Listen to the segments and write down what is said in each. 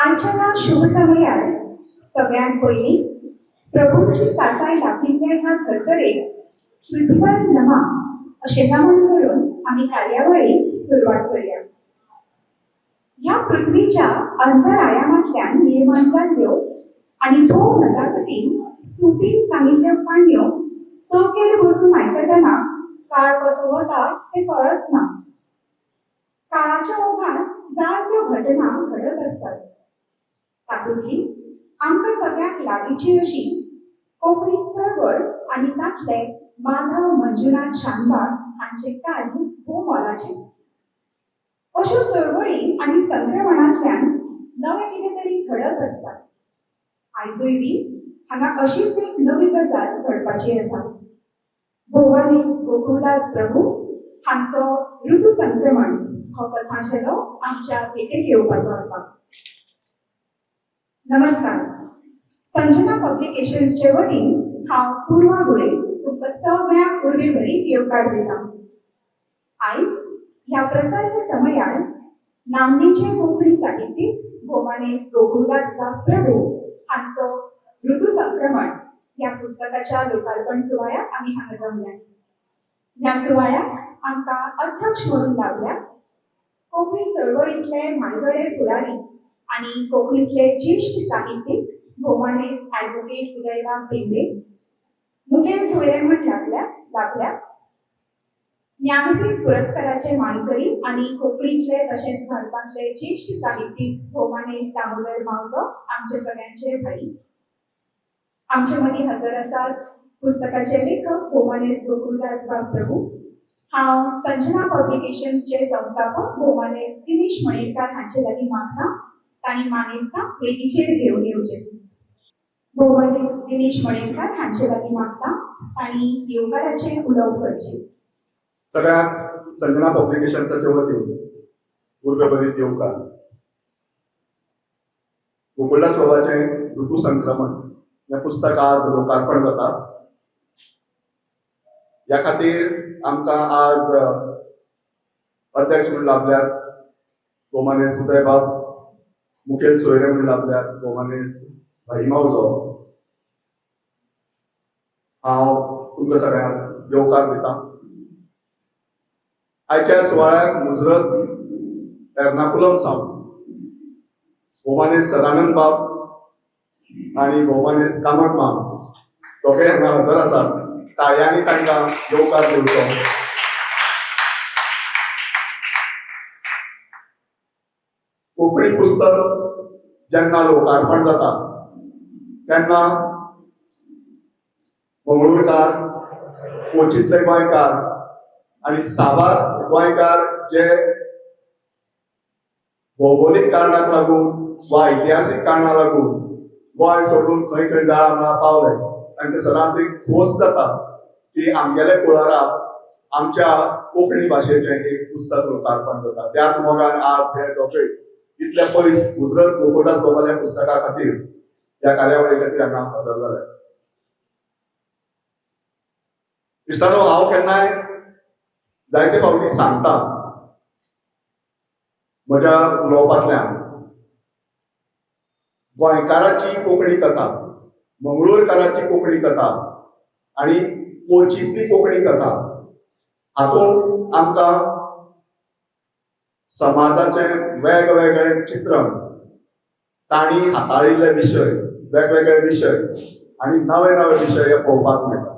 आयच्या ह्या शुभ समयार सगळ्यांत पयलीं प्रभूंची सासाय लाभिल्ल्या ह्या धर्तरेक पृथ्वीवर नमा अशें नमन करून आमी कार्यावळीक सुरवात करया. ह्या पृथ्वीच्या अंतरायामांतल्यान निर्माण जाल्ल्यो आनी भोव नजाकतीन सुफीन सांगिल्ल्यो काणयो चौकेर बसून आयकतना काळ कसो वता तें कळच ना. काळाच्या ओघात जायत्यो घटना घडत आसतात. तातूंतली आमकां सगळ्यांक लागींची अशी कोंकणी चळवळ आनी तांतले माधव मंजुनाथ शानभाग हांचें कार्य भोव मोलाचें. अश्यो चळवळी आनी संक्रमणांतल्यान नवें कितें तरी घडत आसता. आयजूय बी हांगा अशीच एक नवी गजाल घडपाची आसा. भोवानीस गोकुळदास प्रभू हांचो ऋतू संक्रमण हो कथाझेलो आमच्या भेटेक येवपाचो आसा. नमस्कार. संजना पब्लिकेशन्सचे वतीन हांव पूर्वा गुळे तुमकां सगळ्यांक उर्बे भरीत येवकार दिता. आयज ह्या प्रसन्न समयार नामनेचे कोंकणी साहित्यीक भोवानेस गोकुळदास प्रभू हांचो ऋतू संक्रमण ह्या पुस्तकाच्या लोकार्पण सुवाळ्याक आमी हांगा जमल्या. ह्या सुवाळ्याक आमकां अध्यक्ष म्हणून लाभल्या कोंकणी चळवळींतले म्हालगडे फुडारी आनी कोंकणींतले ज्येश्ठ साहित्यीक भोवानेस ॲडव्होकेट उदयबाब भेंब्रे, मुखेल सोयरे म्हण लाभल्या ज्ञानपीठ पुरस्काराचे मानकरी आनी कोंकणींतले तशेंच भारतांतले ज्येश्ठ साहित्यीक भोवानेस दामोदर मावजो आमचे सगळ्यांचे भाई. आमचे मदीं हजर आसात पुस्तकाचे लेखक भोवानेस गोकुळदास बाब प्रभू. हांव संजना पब्लिकेशन्सचे संस्थापक भोवानेस दिनेश मणेरकार हांचे लागीं मागता तांणी मानेस्तांक वेदीचेर घेवन येवचें. भोवानेस दिनेश मणेरकार हांचे लागीं मागता तांणी येवकाराचें उलोवप करचें. सगळ्यांक संजना पब्लिकेशन्साच्या वतीन उर्बेभरीत येवकार. गोकुळदास बाबाचें ऋतू संक्रमण हें पुस्तक आज लोकार्पण जाता. ह्या खातीर आमकां आज अध्यक्ष म्हूण लाभल्यात भोवमानेस्त उदयबाब, मुखेल सोयरे म्हूण लाभल्यात भोवमानेस्त भाई मावजो. हांव तुमकां सगळ्यांक येवकार दिता. आयच्या सुवाळ्याक मुजरत एर्नाकुलम सावन भोवमानेस्त सदानंद बाब आनी भोवमानेस्त कामत माम दोगेय हांगा हजर आसात. ताळयांनी तांकां येवकार दिवचो. कोंकणी पुस्तक जेन्ना लोकार्पण जाता तेन्ना मंगळूरकार, कोचींतले गोंयकार आनी साबार गोंयकार जे भौगोलीक कारणाक लागून वा इतिहासीक कारणाक लागून गोंय सोडून खंय खंय जाळा मळा पावले तांकां सदांच एक खोस जाता की आमगेले कुळारा आमच्या कोंकणी भाशेचें एक पुस्तक लोकार्पण जाता. त्याच मोगान आज हे दोगूय इतले पयस मुजरत गोकुळदास बाबाल्या पुस्तका खातीर ह्या कार्यावळी खातीर हांगा हजर जाले. इश्टानो, हांव केन्नाय जायते फावटी सांगता म्हज्या उलोवपांतल्यान, गोंयकाराची कोंकणी कथा, मंगळूरकाराची कोंकणी कथा आनी कोचींतली कोंकणी कथा हातूंत आमकां समाजाचें वेगवेगळे चित्रण, तांणी हाताळिल्ले विशय, वेगवेगळे विशय आनी नवे नवे विशय हे पळोवपाक मेळटा,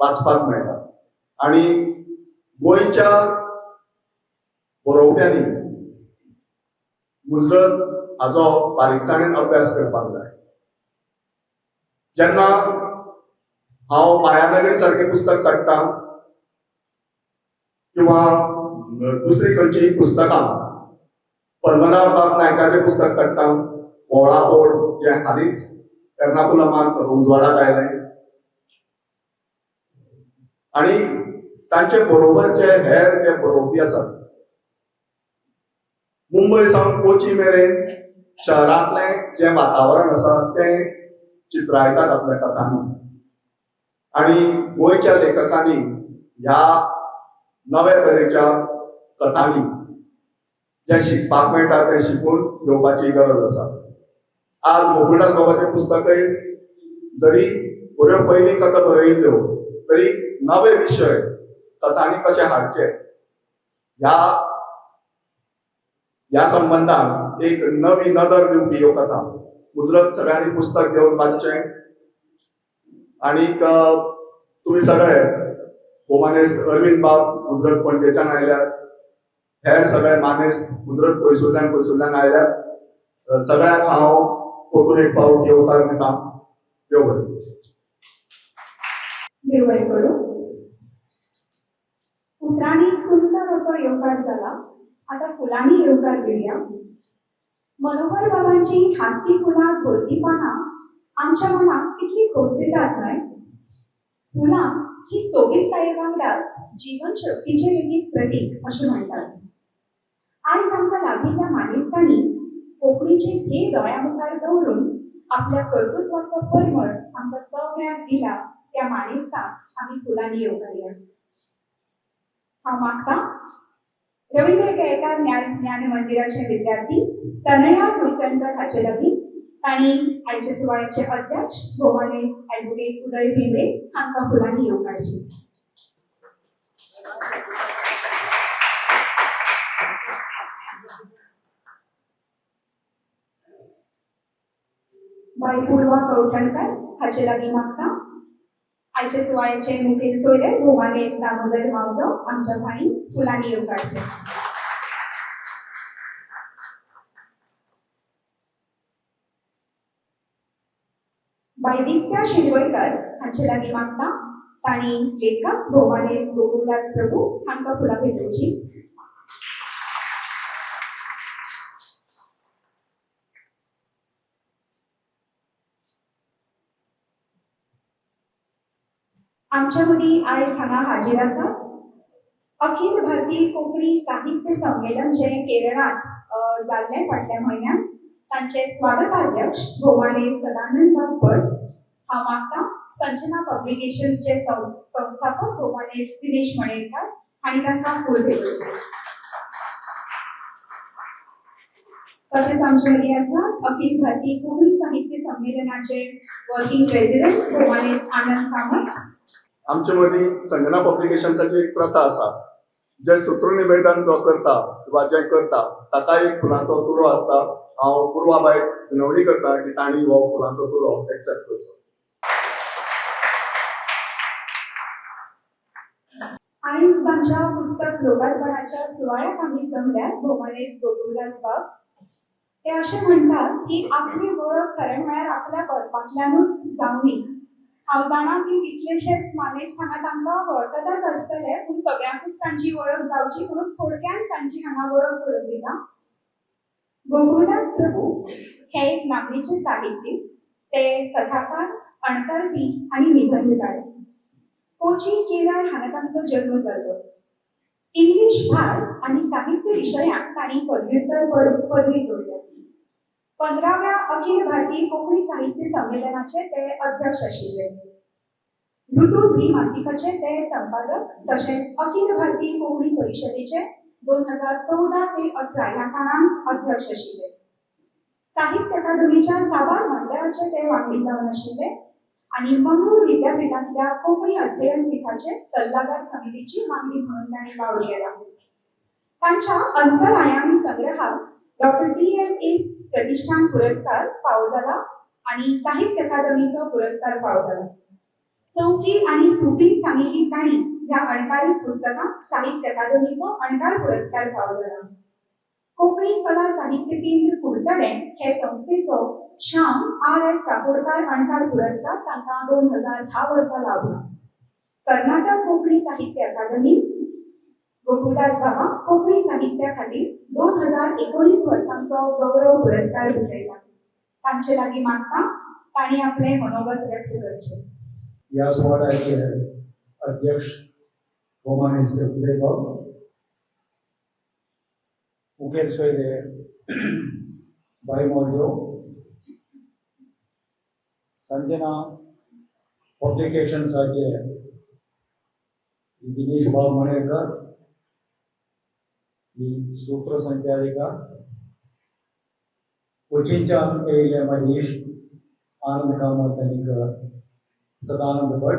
वाचपाक मेळटा. आनी गोंयच्या बरोवप्यांनी मुजरत हाचो बारीकसाणेन अभ्यास करपाक जाय. जेन्ना हांव मायानगरी सारकें पुस्तक काडटा किंवा दुसरी खंयचीय पुस्तकां, पद्मनाभ बाब नायकाचें पुस्तक काडटा, वोळापोड जें हालींच एर्नाकुलमाक उजवाडाक आयलें, आनी तांचे बरोबर जे हेर जे बरोवपी आसात, मुंबय सावन कोची मेरेन शहरांतलें जें वातावरण आसा तें चित्रायतात आपल्या कथांनी. आनी गोंयच्या लेखकांनी ह्या नव्या तरेच्या कथांनी जें शिकपाक मेळटा तें शिकून घेवपाची गरज आसा. आज गोकुळदास बाबाचें पुस्तकय जरी बऱ्यो पयलीं कथा बरयल्ल्यो तरी नवे विशय कथांनी कशे हाडचे ह्या ह्या संबंदान एक नवी नदर दिवपी ह्यो कथा. मुजरत सगळ्यांनी पुस्तक घेवन वाचचें. आनीक तुमी सगळे भोवमानेस्त अरविंद बाब मुजरत पणजेच्यान आयल्यात, हेर सगळे मानेस्त मुजरत पयसुल्ल्यान पयसुल्ल्यान आयल्यात. सगळ्यांक हांव परतून एक फावट येवकार दिता. देव बरें. देव बरें करूं. उतरांनी सुंदर असो येवकार जाला. आतां फुलांनी येवकार दिवया. मनोहर बाबांची हासती फुलां धोलती पानां आमच्या मनाक कितली खोस दितात न्हय? फुलां ही सोबीतकाये वांगडाच जीवन शक्तीचें लेगीत प्रतीक अशें म्हणटात. आयज आमकां लाभिल्ल्या मानेस्तांनी कोंकणीचे ध्येय दोळ्यां मुखार दवरून आपल्या कर्तृत्वाचो परमळ आमकां सगळ्यांक दिला. त्या मानेस्तांक आमी फुलांनी येवकारया. हांव मागतां रवींद्र केळेकार ज्ञान मंदिराचे विद्यार्थी तनया सुलटणकर हाचे लागीं तांणी आयच्या सुवाळ्याचे अध्यक्ष भोवमानेस्त ॲडव्होकेट उदय भेंब्रे हांकां फुलांनी येवकारची. बाय पूर्वा कवठणकर हाचे लागीं मागता आयच्या सुवाळ्याचे मुखेल सोयरे भोवमानेस्त दामोदर मावजो आमच्या फाणी फुलांनी येवकारचे. बाय दित्या शिरवयकर हांचे लागीं मागता तांणी लेखक भोवमानेस्त गोकुलदास प्रभू हांकां फुलां भेटोवची. आमच्या मदीं आयज हांगा हाजीर आसा अखिल भारतीय कोंकणी साहित्य संमेलन जें केरळांत जाल्लें फाटल्या म्हयन्यांत तांचे स्वागताध्यक्ष भोवमानेस्त सदानंद भट. हांव मागता संजना पब्लिकेशन्सचे संस्थापक भोवमानेस्त दिनेश मणेरकर हांणी तांकां फूल भेटोवचें. तशेंच आमचे मदीं आसा अखिल भारतीय कोंकणी साहित्य संमेलनाचे वर्किंग प्रेसिडेंट भोवमानेस्त आनंद कामत. आमचे मदीं संजना पब्लिकेशन्साची एक प्रथा आसा, जे सूत्रनिवेदन जो करता किंवा जें करता ताका एक फुलांचो तुरो आसता. हांव पूर्वाबायक विनवणी करता की तांणी हो फुलांचो तुरो एक्सेप्ट करचो. आयज तांच्या पुस्तक लोकार्पणाच्या सुवाळ्याक आमी जमल्यात भोवमानेस्त गोकुलदास बाब. ते अशें म्हणटात की आपली वळख खरें म्हळ्यार आपल्या बरपांतल्यानूच जावनी. हांव जाणा की कितलेशेच मानेस्त हांगा तांकां वळखताच आसतले, पूण सगळ्यांकूच तांची वळख जावची म्हणून थोडक्यान तांची हांगा वळख करून दिता. गोकुलदास प्रभू हे एक नामनेचे साहित्यीक. ते कथाकार, अणकारपी आनी निबंधकार. कोची केरळ हांगा तांचो जल्म जालो. इंग्लीश भास आनी साहित्य विशयांत तांणी पदव्युत्तर पदवी जोडल्या. 15व्या अखिल भारतीय कोंकणी साहित्य संमेलनाचे ते अध्यक्ष आशिल्ले. ऋतू ही मासिकाचे ते संपादक तशेंच अखिल भारतीय कोंकणी परिशदेचे 2014 ते 18 ह्या काळांत अध्यक्ष आशिल्ले. साहित्य अकादमीच्या साबार मंडळाचे ते वांगडी जावन आशिल्ले आनी मंगळूर विद्यापीठांतल्या कोंकणी अध्ययन पीठाचे सल्लागार समितीची वांगडी म्हणून तांणी वावर केला. तांच्या अंतरायामी संग्रहाक डॉक्टर DLA प्रतिष्ठान पुरस्कार फावो जाला आनी साहित्य अकादमीचो पुरस्कार फावो जाला. चौकी आनी सुफीन सांगिल्ली काणी ह्या अणकारीत पुस्तकांक साहित्य अकादमीचो अणकार पुरस्कार फावो जाला. कोंकणी कला साहित्य केंद्र कुडचडें हे संस्थेचो श्याम RS Kakodkar अणकार पुरस्कार तांकां 2010 वर्सा लाभला. कर्नाटक कोंकणी साहित्य अकादमी गोकुलदास बाबा कोंकणी साहित्या खातीर 2019 वर्सांचो गौरव पुरस्कार भेटयला. तांचे लागीं मागता तांणी आपलें मनोगत व्यक्त करचें. ह्या सुवाळ्याचे अध्यक्ष भोवमानेस्त उदयबाब, मुखेल सोयरे बाई मोजो, संजना पब्लिकेशन्साचे दिनेश बाब मणेरकर, ही सूत्रसंचालिका कोचीनच्यान येयल्ले म्हाजे इश्ट आनंद कामत आनी सदानंद भट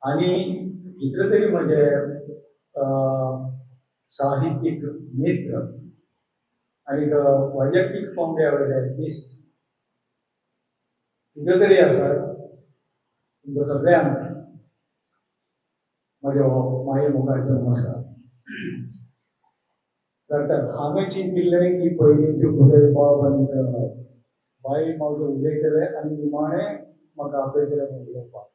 आनी कितले तरी म्हजे साहित्यीक मित्र आनी वैयक्तीक पांवड्या वयले इश्ट कितले तरी आसात. तुमकां सगळ्यांक म्हज्या माये मुखारचो नमस्कार. डॉक्टर हांवें चिंतिल्लें की पयलींच्यो उदयबाब आनी बाई मावजो उलयतले आनी निमाणें म्हाका आपयतले म्हूण उलोवपाक.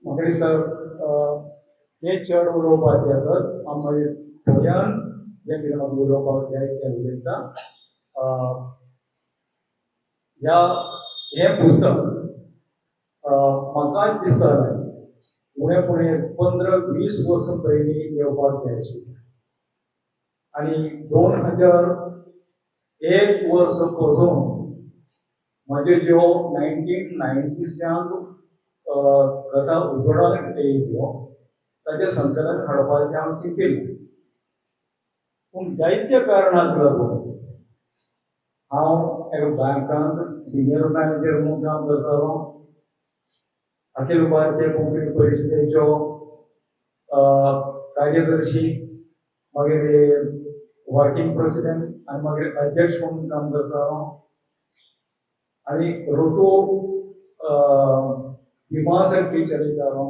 म्हाका दिसता हें चड उलोवपाचें आसत हांव मागीर थोड्यान जें कितें म्हाका उलोवपाक जाय तें उलयता. ह्या हें पुस्तक म्हाका दिसता उणें पुणें 15-20 वर्सां पयलीं येवपाक जाय आशिल्लें आनी 2001 वर्स पसून म्हज्यो ज्यो 1990सान कथा उजवाडाक येयल्ल्यो ताचें संकलन हाडपाचें हांव चिंतिल्लें. पूण जायत्या कारणाक लागून हांव एका बँकांत सिनियर मॅनेजर म्हणून काम करतालो. अखिल भारतीय कोंकणी परिशदेच्यो कार्यदर्शी, मागीर वर्किंग प्रेसिडेंट आनी मागीर अध्यक्ष म्हणून काम करतालो. आनी ऋतू विमा सारकी चलयतालो.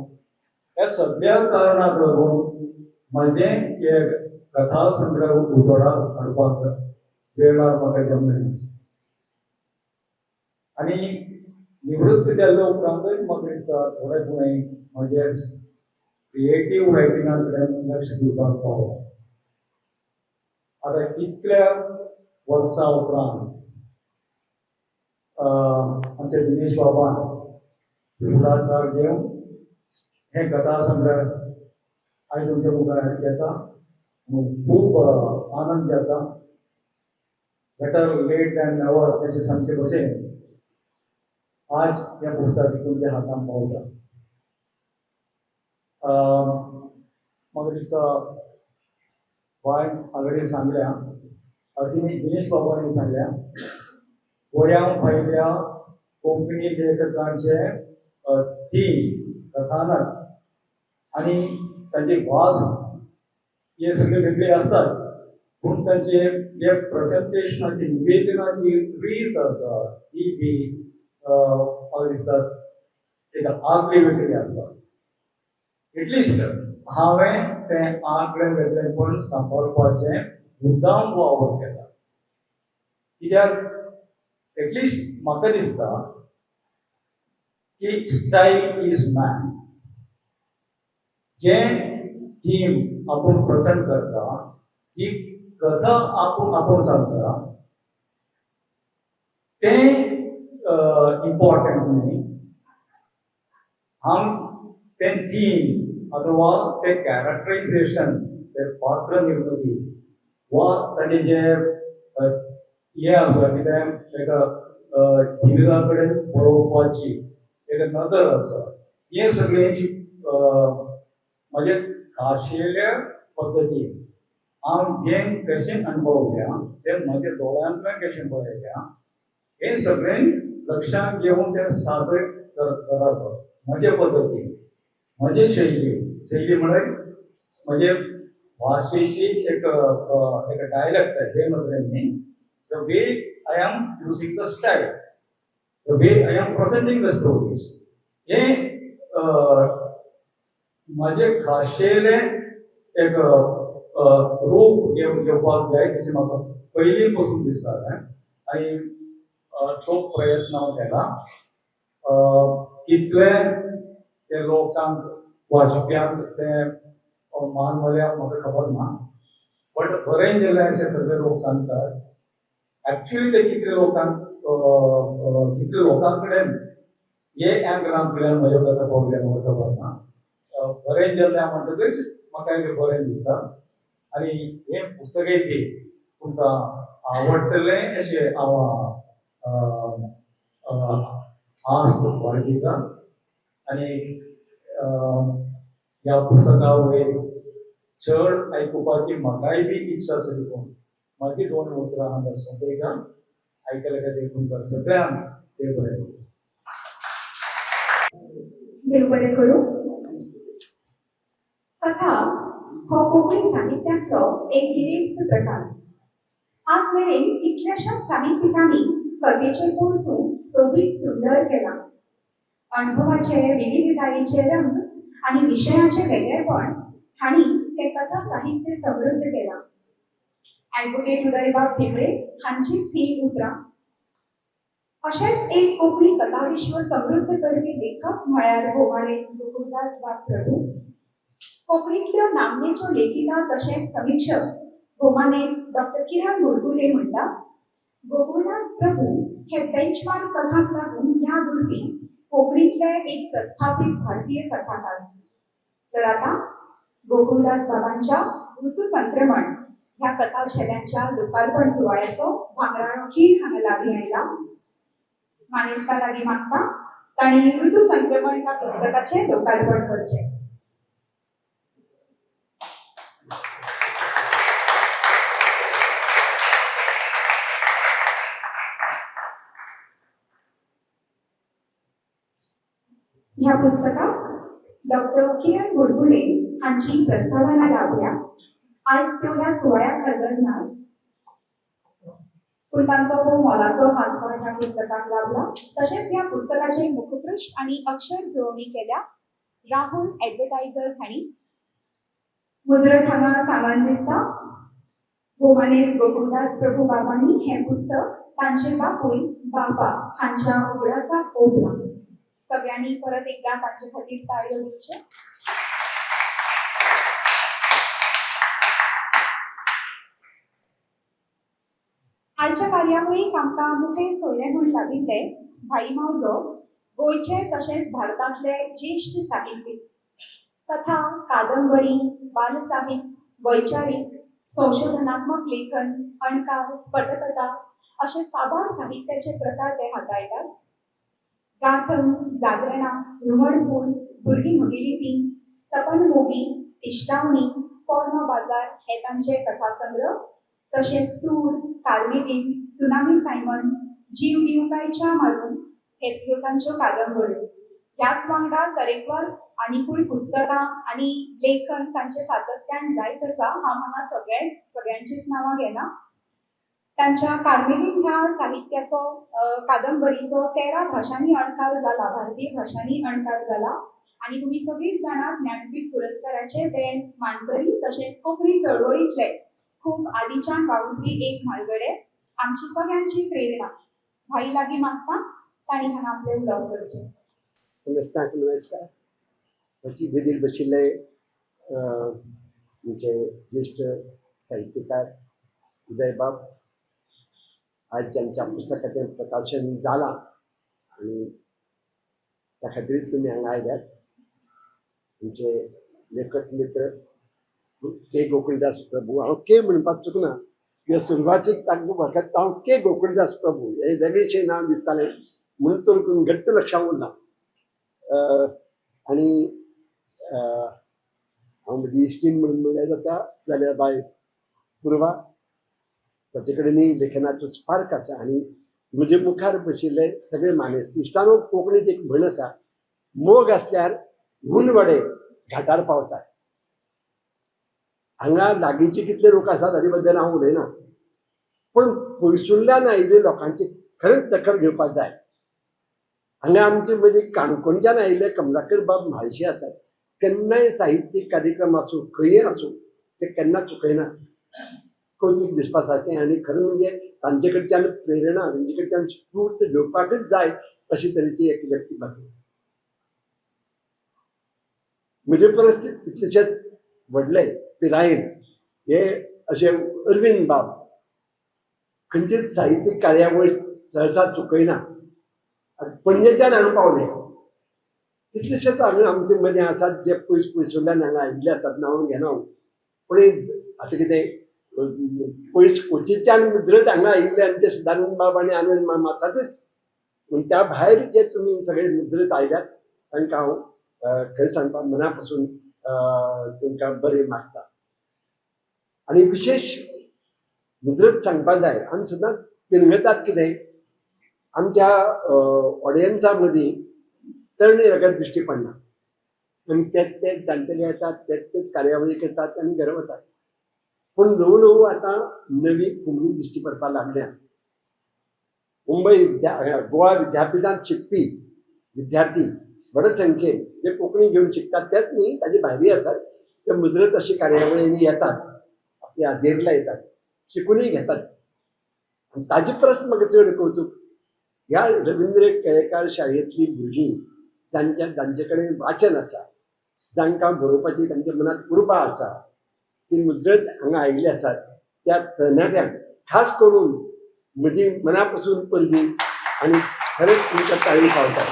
ह्या सगळ्या कारणाक लागून म्हजें एक कथा संग्रह उजवाडाक हाडपाक वेळार म्हाका जमलें. आनी निवृत्त जाल्ल्या उपरांतूय म्हाका दिसता थोडे फुडें म्हजें क्रिएटीव रायटिंगा कडेन लक्ष दिवपाक पावलो. आतां इतल्या वर्सां उपरांत आमच्या दिनेश बाबान फुडाकार घेवन हें कथा संग्रह आयज तुमच्या मुखार येता. खूब आनंद जाता. बेटर लेट दॅन नेवर अशें सांगचे भशेन आज हें पुस्तक तुमच्या हातांत पावता. म्हाका दिसता बायन ऑलरेडी सांगल्या, दिनेश बाबांनी सांगल्या, गोंया भायल्या कोंकणी लेखकांचे थीम, कथानक आनी तांची भास हे सगळे वेगळे आसतात, पूण तांचे जे प्रेजेंटेशनाची निवेदनाची रीत आसा ती बी म्हाका दिसता एक आगळी वेगळी आसा. एटलिस्ट हांवें तें आगळें वेगळेपण सांबाळपाचें मुद्दाम वावर केला. कित्याक एटलिस्ट म्हाका दिसता की स्टायल is man. जें थीम आपूण प्रेजेंट करता, जी कथा आपूण सांगता तें इम्पॉर्टंट न्ही. हांव तें थीम अथवा तें कॅरेक्टरायझेशन, तें पात्र निर्मिती वा ताजें जें हें आसा कितें एका जिविता कडेन पळोवपाची एक नदर आसा, हें सगळें म्हजे खाशेल्या पद्दतीन हांव जें कशें अणभवल्या तें म्हज्या दोळ्यांतल्यान कशें पळयल्या हें सगळें लक्षांत घेवन तें सादर करप म्हजे पद्दतीन, म्हजे शैली. शैली म्हळ्यार म्हजे भाशेची एक डायलॅक्ट हे नदरेन न्ही, the way I am using the style, the way I am presenting the stories, हें म्हजें खाशेलें एक रूप घेवपाक जाय तशें म्हाका पयलीं पसून दिसतालें आनी तो प्रयत्न हांव केला. कितले ते लोकांक वाचप्यांक तें मानवल्या म्हाका खबर ना, बट बरें जालें अशें सगळे लोक सांगतात. एक्चुअली ते कितले लोकांक कितले लोकां कडेन हे अँगलांतल्यान म्हज्यो कथा पावल्या म्हाका खबर ना. बरें जालें म्हणटकच म्हाका एक बरें दिसता आनी हें पुस्तकय बी तुमकां आवडटलें अशें हांव आस बाळगिता आनी ह्या पुस्तका वयर चड आयकुपाची म्हाकाय बी इत्सा आसा देखून म्हाजी दोन उतरां हांगा सोंपयता. आयकल्या खातीर तुमकां सगळ्यांक देव बरें करूं. देव बरें करूं. कथा हो कोंकणी साहित्यांतलो एक गिरेस्त प्रकार. आज मेरेन कितल्याशाच साहित्यिकांनी कथेचें पोरसूं सोबीत सुंदर केलां. अणभवाचे विविधतायेचे रंग आनी विशयाचें वेगळेपण हांणी तें कथा साहित्य समृद्ध केलां. ॲडव्होकेट उदयबाब भेंब्रे हांचीच ही उतरां. अशेंच एक कोंकणी कथाविश्व समृद्ध करपी लेखक म्हळ्यार भोवमानेस्त गोकुळदास बाब प्रभू. कोंकणींतल्यो नामनेच्यो लेखिका तशेंच समिक्षक भोवमानेस्त डॉक्टर किरण गोडबोले म्हणटा, गोकुळदास प्रभू हे बेंचमार्क कथांक लागून याद उरपी कोंकणींतले एक प्रस्थापीत भारतीय कथाकार. तर आतां गोकुळदास बाबांच्या ऋतुसंक्रमण ह्या कथा झेल्यांच्या लोकार्पण सुवाळ्याचो भांगराळो खीण हांगा लागीं आयला. मानेस्ता लागीं मागता तांणी ऋतुसंक्रमण ह्या पुस्तकाचें लोकार्पण करचें. ह्या पुस्तकाक डॉक्टर किरण गोडबोले हांची प्रस्तावना लाभल्या. आयज त्यो ह्या सुवाळ्याक हजर ना, पूण तांचो हो मोलाचो हातभार ह्या पुस्तकाक लाभला. तशेंच ह्या पुस्तकाचे मुखपृष्ठ आनी अक्षर जुळोवणी केल्या राहुल ॲडव्हर्टायझर्स हांणी. मुजरत हांगा सांगन दिसता, भोवमानेस्त गोकुळदास प्रभू बाबांनी हें पुस्तक तांचे बापूय बाबा हांच्या उगडासाक ओंपलां. सगळ्यांनी परत एकदा तांचे खातीर ताळयो दिवच्यो. आयच्या कार्यावळीक आमकां मुखेल सोयरे म्हूण लाबिल्ले भाई मावजो, गोंयचे तशेंच भारतांतले ज्येश्ठ साहित्यीक. कथा, कादंबरी, बालसाहित्य, वैचारीक, संशोधनात्मक लेखन, अणकार, पटकथा अशे साबार साहित्याचे प्रकार ते हाताळटात. गांथन, जागरणां, रुमडफूल, भुरगीं म्हगेलीं तीं, सपन मोगी, तिश्ठावणी, पोरणो बाजार हे तांचे कथासंग्रह. तशेंच सूर, कार्मेलीन, सुनामी सायमन, जीव दिवं काय च्या मारून हे तांच्यो कादंबऱ्यो. ह्याच वांगडा तरेकवार आनिकूय पुस्तकां आनी लेखन तांचे सातत्यान जायत आसा. हांव हांगा सगळ्यांचीच नांवां घेना. तांच्या कार्मेलीन ह्या साहित्याचो कादंबरीचो 13 भाशांनी अणकार जाला, भारतीय भाशांनी अणकार जाला आनी तुमी सगळींच जाणां ज्ञानपीठ पुरस्काराचे ते मानकरी तशेंच कोंकणी चळवळींतले खूब आदिच्यान वावुरपी एक म्हालगडे, आमची सगळ्यांची प्रेरणा. भाई लागीं मागता तांणी हांगा आपलें उलोवप करचें. समेस्तांक नमस्कार. म्हजी वेदीर बशिल्ले आमचे ज्येश्ठ साहित्यकार उदयबाब, आज ज्यांच्या पुस्तकाचें प्रकाशन जालां आनी त्या खातीर तुमी हांगा आयल्यात, आमचे लेखक मित्र के गोकुळदास प्रभू. हांव के म्हणपाक चुकना, कित्याक सुरवातीक तांकां वळखता हांव के गोकुळदास प्रभू हें वेगळेंशें नांव दिसतालें म्हणून तर घट्ट लक्षांत उरलां. आनी हांव म्हजी इश्टीण म्हणून म्हणल्यार जाता जाल्यार बाय पुर्वा, ताचे कडेनूय लेखनाचो स्पार्क आसा. आनी म्हजे मुखार बशिल्ले सगळे मानेस्त इश्टांनो, कोंकणींत एक म्हण आसा, मोग आसल्यार हून वडे घाटार पावतात. हांगा लागींचे कितले लोक आसात ताचे बद्दल हांव उलयना, पूण पयसुल्ल्यान आयिल्ले लोकांची खरेंच दखल घेवपाक जाय. हांगा आमचे मदीं काणकोणच्यान आयिल्ले कमलाकर बाब म्हाळशी आसात, केन्नाय साहित्यीक कार्यक्रम आसूं खंयय आसूं ते केन्ना चुकयना. कौतूक दिसपा सारकें. आनी खरें म्हणजे तांचे कडच्यान प्रेरणा, तांचे कडच्यान स्फूर्त घेवपाकच जाय अशी तरेची एक व्यक्तिमत्व. म्हजे परस कितलेशेच व्हडले पिरायेन हे अशे अरविंद बाब खंयचीच साहित्यीक कार्यावळ सहसा चुकयना. पणजेच्यान हांगा पावले, कितलेशेच हांगा आमचे मदीं आसात जे पयस पयसुल्ल्यान हांगा आयिल्ले आसात, नांव घेना. पूण आतां कितें पयस कोचीच्यान मुजरत हांगा आयिल्ले आमचे सदानंद बाब आनी आनंद माम आसातच, पूण त्या भायर जे तुमी सगळे मुजरत आयल्यात तांकां हांव खरें सांगपाक मना पासून तुमकां बरें मागता. आनी विशेश मुजरत सांगपा जाय, आमी सदांच पिरंगतात कितें, आमच्या ऑडियन्सा मदीं तरणी रगत दिश्टी पडना आनी तेच तेच जाणटेले येतात, तेच तेच कार्यावळी करतात आनी घरा वतात. पूण ल्हवू ल्हवू आतां नवी कोंकणी दिश्टी पडपाक लागल्या. मुंबय गोवा विद्यापिठांत शिकपी विद्यार्थी बरेच संख्येन जे कोंकणी घेवन शिकतात तेच न्ही, ताजे भायरूय आसात, ते मुजरत अशी कार्यावळींनी येतात, आपली हाजेरीला येतात, शिकूनय घेतात. आनी ताजे परस म्हाका चड कौतूक ह्या रवींद्र केळेकार शाळेंतली भुरगीं जांच्या जांचे कडेन वाचन आसा, जांकां बरोवपाची तांच्या मनांत उर्बा आसा, ती मुजरत हांगा आयिल्ली आसात. त्या तरणाट्यांक खास करून म्हजी मना पसून परबीं आनी खरेंच तुमकां ताळी पावता.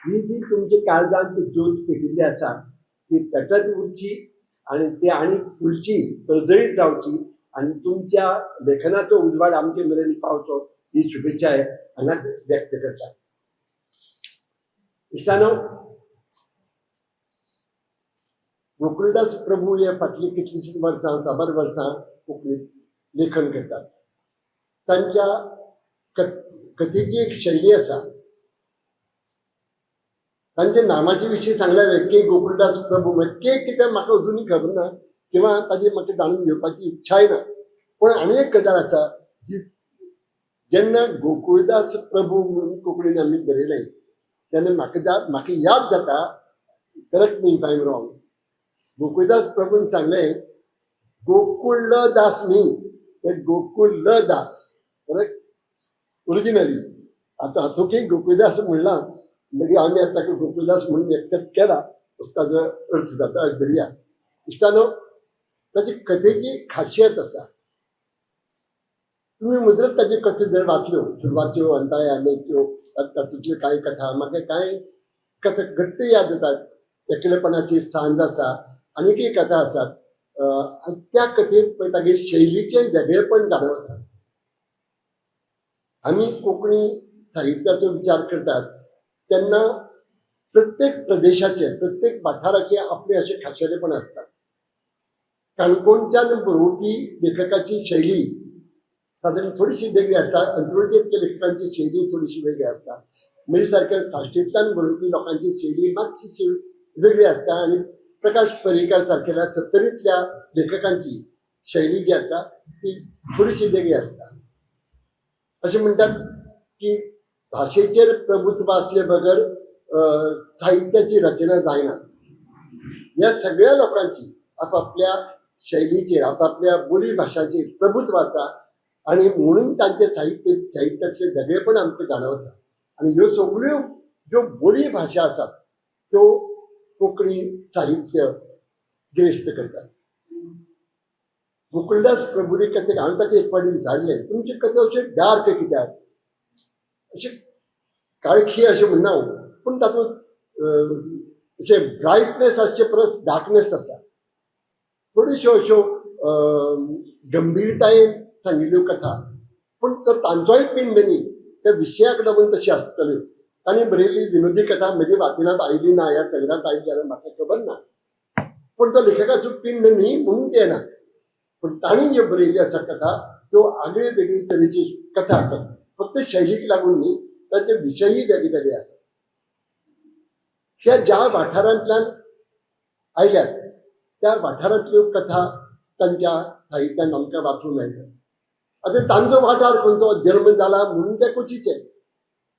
ही जी तुमच्या काळजांत ज्योत पेटिल्ली आसा ती पेटत उरची आनी ती आनी फुलची, परजळीत जावची आनी तुमच्या लेखनाचो उजवाड आमचे मेरेन पावचो ही शुभेच्छा हांगाच व्यक्त करता. इश्टानो, गोकुळदास प्रभू हे फाटलीं कितलींशींच वर्सां, साबार वर्सां कोंकणीत लेखन करतात. तांच्या कथेची एक शैली आसा. तांच्या नामाचे विशीं सांगल्या हांवें, के गोकुळदास प्रभू म्हळ्यार के कितें म्हाका अजुनूय खबर ना किंवा ताजी म्हाका जाणून घेवपाची इच्छाय ना. पूण आनी एक गजाल आसा जी जेन्ना गोकुळदास प्रभू म्हणून कोंकणीन आमी बरयलें तेन्ना म्हाका याद जाता, correct me if I am wrong, Gokuldas प्रभून सांगलें गोकुळदास न्ही, ते गोकुलदास, करेक्ट ओरिजिनली. आतां हातूंतय गोकुळदास म्हणलां, मागीर आमी आतां ताका गोकुळदास म्हणून एक्सेप्ट केला असो ताजो अर्थ जाता अशें धरया. इश्टानो, ताची कथेची खासियत आसा. तुमी मुजरत ताची कथा जर वाचल्यो, सुरवात्यो, अंतराय आलेख्यो, तातूंतल्यो कांय कथा म्हाका कांय कथा घट्ट याद जातात. एकलेपणाची सांज आसा, आनीकय कथा आसात. आनी त्या कथेंत पळय तागे शैलीचें वेगळेपण जाणवता. आमी कोंकणी साहित्याचो विचार करतात तेन्ना प्रत्येक प्रदेशाचे, प्रत्येक वाठाराचे आपले अशे खाशेलेपण आसतात. काणकोणच्यान बरोवपी लेखकाची शैली सादारण थोडीशी वेगळी आसता, अंत्रुजेंतल्या लेखकांची शैली थोडीशी वेगळी आसता, म्हणजे सारक्या साश्टींतल्यान बरोवपी लोकांची शैली मातशी वेगळी आसता आनी प्रकाश पर्येकार सारकेल्या सत्तरींतल्या लेखकांची शैली जी आसा ती थोडीशी वेगळी आसता. अशें म्हणटात की भाशेचेर प्रभुत्व आसले बगर साहित्याची रचना जायना. ह्या सगळ्या लोकांची आपापल्या शैलीचेर, आपापल्या बोली भाशाचेर प्रभुत्व आसा आनी म्हणून तांचे साहित्यातले वेगळेपण आमकां जाणवता. आनी ह्यो सगळ्यो ज्यो बोली भाशा आसात त्यो कोंकणी साहित्य गिरेस्त करतात. गोकुळदास प्रभुले कथेक हांवें ताका एक फावटी विचारलें, तुमची कथा अशी डार्क कित्याक, अशी काळखी अशें म्हणना हांव, पूण तातूंत अशें ब्रायटनेस आसचे परस डार्कनेस आसा. थोड्योश्यो अश्यो गंभीरतायेन सांगिल्ल्यो कथा, पूण तो तांचोय पिंड न्ही, त्या विशयाक लागून तशी आसतल्यो. तांणी बरयल्ली विनोदी कथा म्हजी वाचनांत आयली ना, ह्या संग्रहांत आयली जाल्यार म्हाका खबर ना, पूण तो लेखकाचो पिंड न्ही म्हणून ते येना. पूण तांणी ज्यो बरयल्ली आसा कथा त्यो आगळी वेगळी तरेची कथा आसात, फक्त शैलीक लागून न्ही, तांचे विशयी वेगळे वेगळे आसात. त्या ज्या वाठारांतल्यान आयल्यात त्या वाठारांतल्यो कथा तांच्या साहित्यान आमकां वाचूंक मेळटा. आतां तांचो वाठार खंयचो, जल्म जाला म्हणून ते कोचीचे,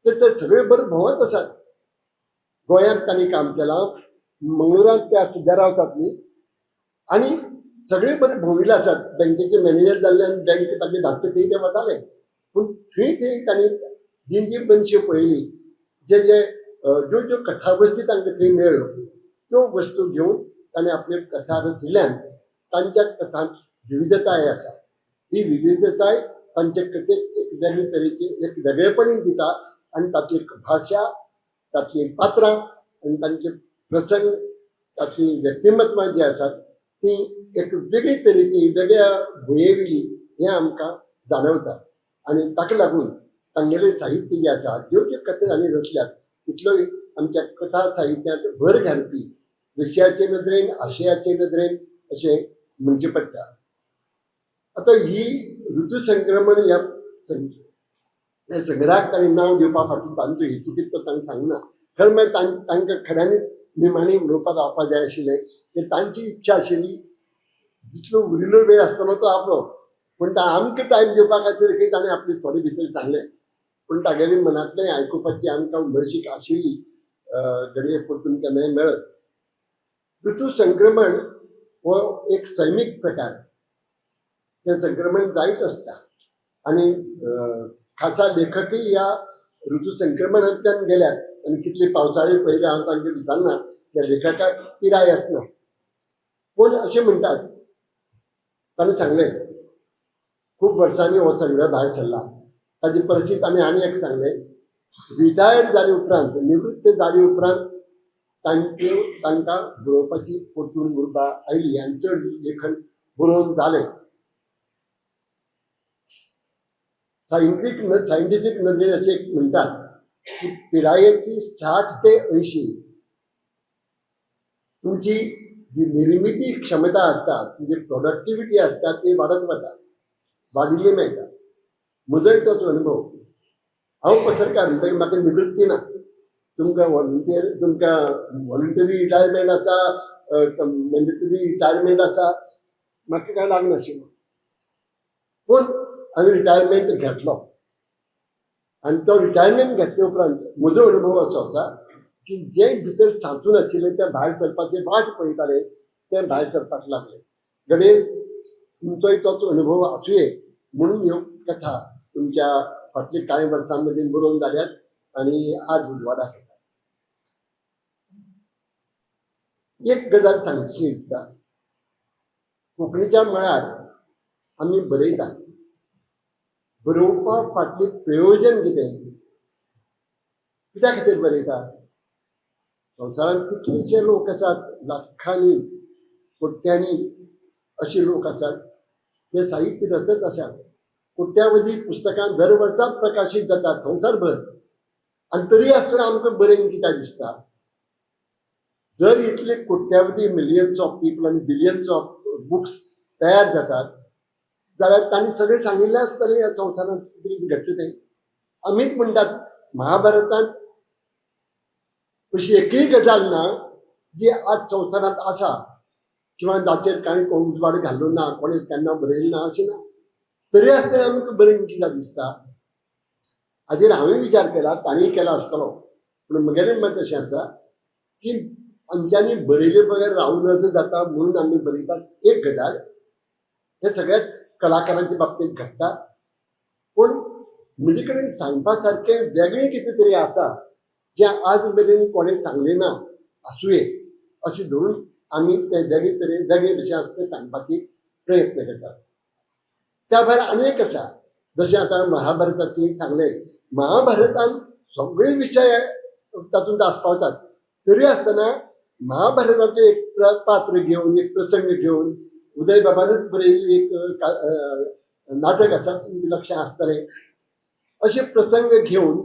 ते सगळे बरें भोंवत आसात. गोंयांत तांणी काम केलां, मंगळुरांत ते सद्या रावतात न्ही, आनी सगळे बरे भोंविल्ले आसात. बँकेचे मॅनेजर जाल्ल्यान बँक तांचे धाकटे थंय ते वताले, पूण थंय थंय तांणी जी जी मनशां पळयली, जे जे ज्यो ज्यो कथावस्ती तांकां थंय मेळ्ळ्यो त्यो वस्तू घेवन तांणी आपल्यो कथा रचिल्ल्यान तांच्या कथांत विविधताय आसा. ही विविधताय तांचे कथेक एक वेगळे तरेची एक वेगळेपणी दिता आनी तातली भाशा, तातलीं पात्रां आनी तांचे प्रसंग, तातलीं व्यक्तिमत्वां जीं आसात ती एक वेगळी तरेची, वेगळ्या भुंयेवेली हें आमकां जाणवता. आनी ताका लागून तांगेलें साहित्य जें आसा, ज्यो ज्यो कथा तांणी रचल्यात तितल्योय आमच्या कथा साहित्यांत भर घालपी, विशयाचे नदरेन, आशयाचे नदरेन अशें म्हणचें पडटा. आतां ही ऋतुसंक्रमण ह्या ह्या संग्रहाक तांणी नांव दिवपा फाटली तांचो हेतू कितें तो तांणी सांगना. खरें म्हळ्यार तांकां खऱ्यांनीच निमाणी उलोवपाक रावपाक जाय आशिल्लें की तांची इच्छा आशिल्ली जितलो उरिल्लो वेळ आसतलो तो आपलो, पूण आमकां टायम दिवपा खातीर खंय ताणें आपले थोडे भितर सांगलें. पूण तागेली मनांतलें आयकुपाची आमकां उमळशीक आशिल्ली, घडये परतून केन्नाय मेळत. ऋतुसंक्रमण हो एक सैमीक प्रकार, तें संक्रमण जायत आसता आनी खासा लेखकय ह्या ऋतुसंक्रमणांतल्यान गेल्यात आनी कितले पावसाळे पयले हांव तांकां विचारना, त्या लेखकाक पिराय आसना. पूण अशें म्हणटात, ताणें सांगलें खूब वर्सांनी हो संग्रह भायर सरला. ताजी परिस्थिती ताणें आनी एक सांगलें, रिटायर्ड जाले उपरांत, निवृत्त जाले उपरांत तांच्यो तांकां बरोवपाची परतून उर्बा आयली आनी चड लेखन बरोवन जालें. सायंटिफीक नदरेन अशें म्हणटात की पिरायेची 60 ते 80 तुमची जी निर्मिती क्षमता आसता, तुमची प्रोडक्टिविटी आसता ती वाडत वता, वाडिल्ली मेळटा. म्हजोय तोच अनुभव. हांव पसरकार म्हणटकीर म्हाका निवृत्ती ना. तुमकां व्हॉलंटियर, तुमकां व्हॉलंटरी रिटायरमेंट आसा, मॅन्डेटरी रिटायरमेंट आसा, म्हाका कांय लागनाशिल्लो. पूण हांवें रिटायरमेंट घेतलो आनी तो रिटायरमेंट घेतले उपरांत म्हजो अनुभव असो आसा की जें भितर सांचून आशिल्लें तें भायर सरपाची वाट पळयताले, तें भायर सरपाक लागलें. घडये तुमचोय तोच अनुभव आसुये म्हणून ह्यो कथा तुमच्या फाटल्या कांय वर्सां मदीं बरोवन जाल्यात आनी आज उजवाडाक येतात. एक गजाल सांगची दिसता, कोंकणीच्या मळार आमी बरयतात, बरोवपा फाटलें प्रयोजन कितें, कित्या खातीर बरयता? संवसारांत कितलेशे लोक आसात, लाखांनी कोट्यांनी अशे लोक आसात ते साहित्य रचत आसात. कोट्यावधी पुस्तकां दर वर्सा प्रकाशीत जातात संवसारभर, आनी तरी आसतना आमकां बरयन कित्याक दिसता? जर इतले कोट्यावधी मिलियन्स ऑफ पीपल आनी बिलियन्स ऑफ बुक्स तयार जातात जाल्यार तांणी सगळें सांगिल्लें आसतलें ह्या संवसारांत कितें घडटा तें. आमीच म्हणटात महाभारतांत अशी एकय गजाल ना जी आज संवसारांत आसा किंवा जाचेर कांय कोण उजवाड घाल्लो ना, कोणें केन्ना बरयलें ना अशें ना. तरी आसतना आमकां बरयन कित्याक दिसता? हाजेर हांवें विचार केला, तांणीय केला आसतलो, पूण म्हगेलें मत अशें आसा की आमच्यांनी बरयले बगर रावूं नजो जाता म्हणून आमी बरयतात. एक गजाल हे सगळ्याच कलाकारांच्या बाबतींत घडटा, पूण म्हजे कडेन सांगपा सारकें वेगळें कितें तरी आसा जें आज मेरेन कोणें सांगलें ना आसुये अशें धरून आमी तें वेगळे तरेन वेगळे भशेन आसा तें सांगपाची प्रयत्न करतात. त्या भायर आनी एक आसा, जशें आतां महाभारताचें सांगलें, महाभारतान सगळे विशय तातूंत आस्पावतात, तरी आसतना महाभारताचें एक पात्र घेवन, एक प्रसंग घेवन उदय बाबानूच बरयल्ली एक नाटक आसा, तुमच्या लक्षांत आसतलें. अशे प्रसंग घेवन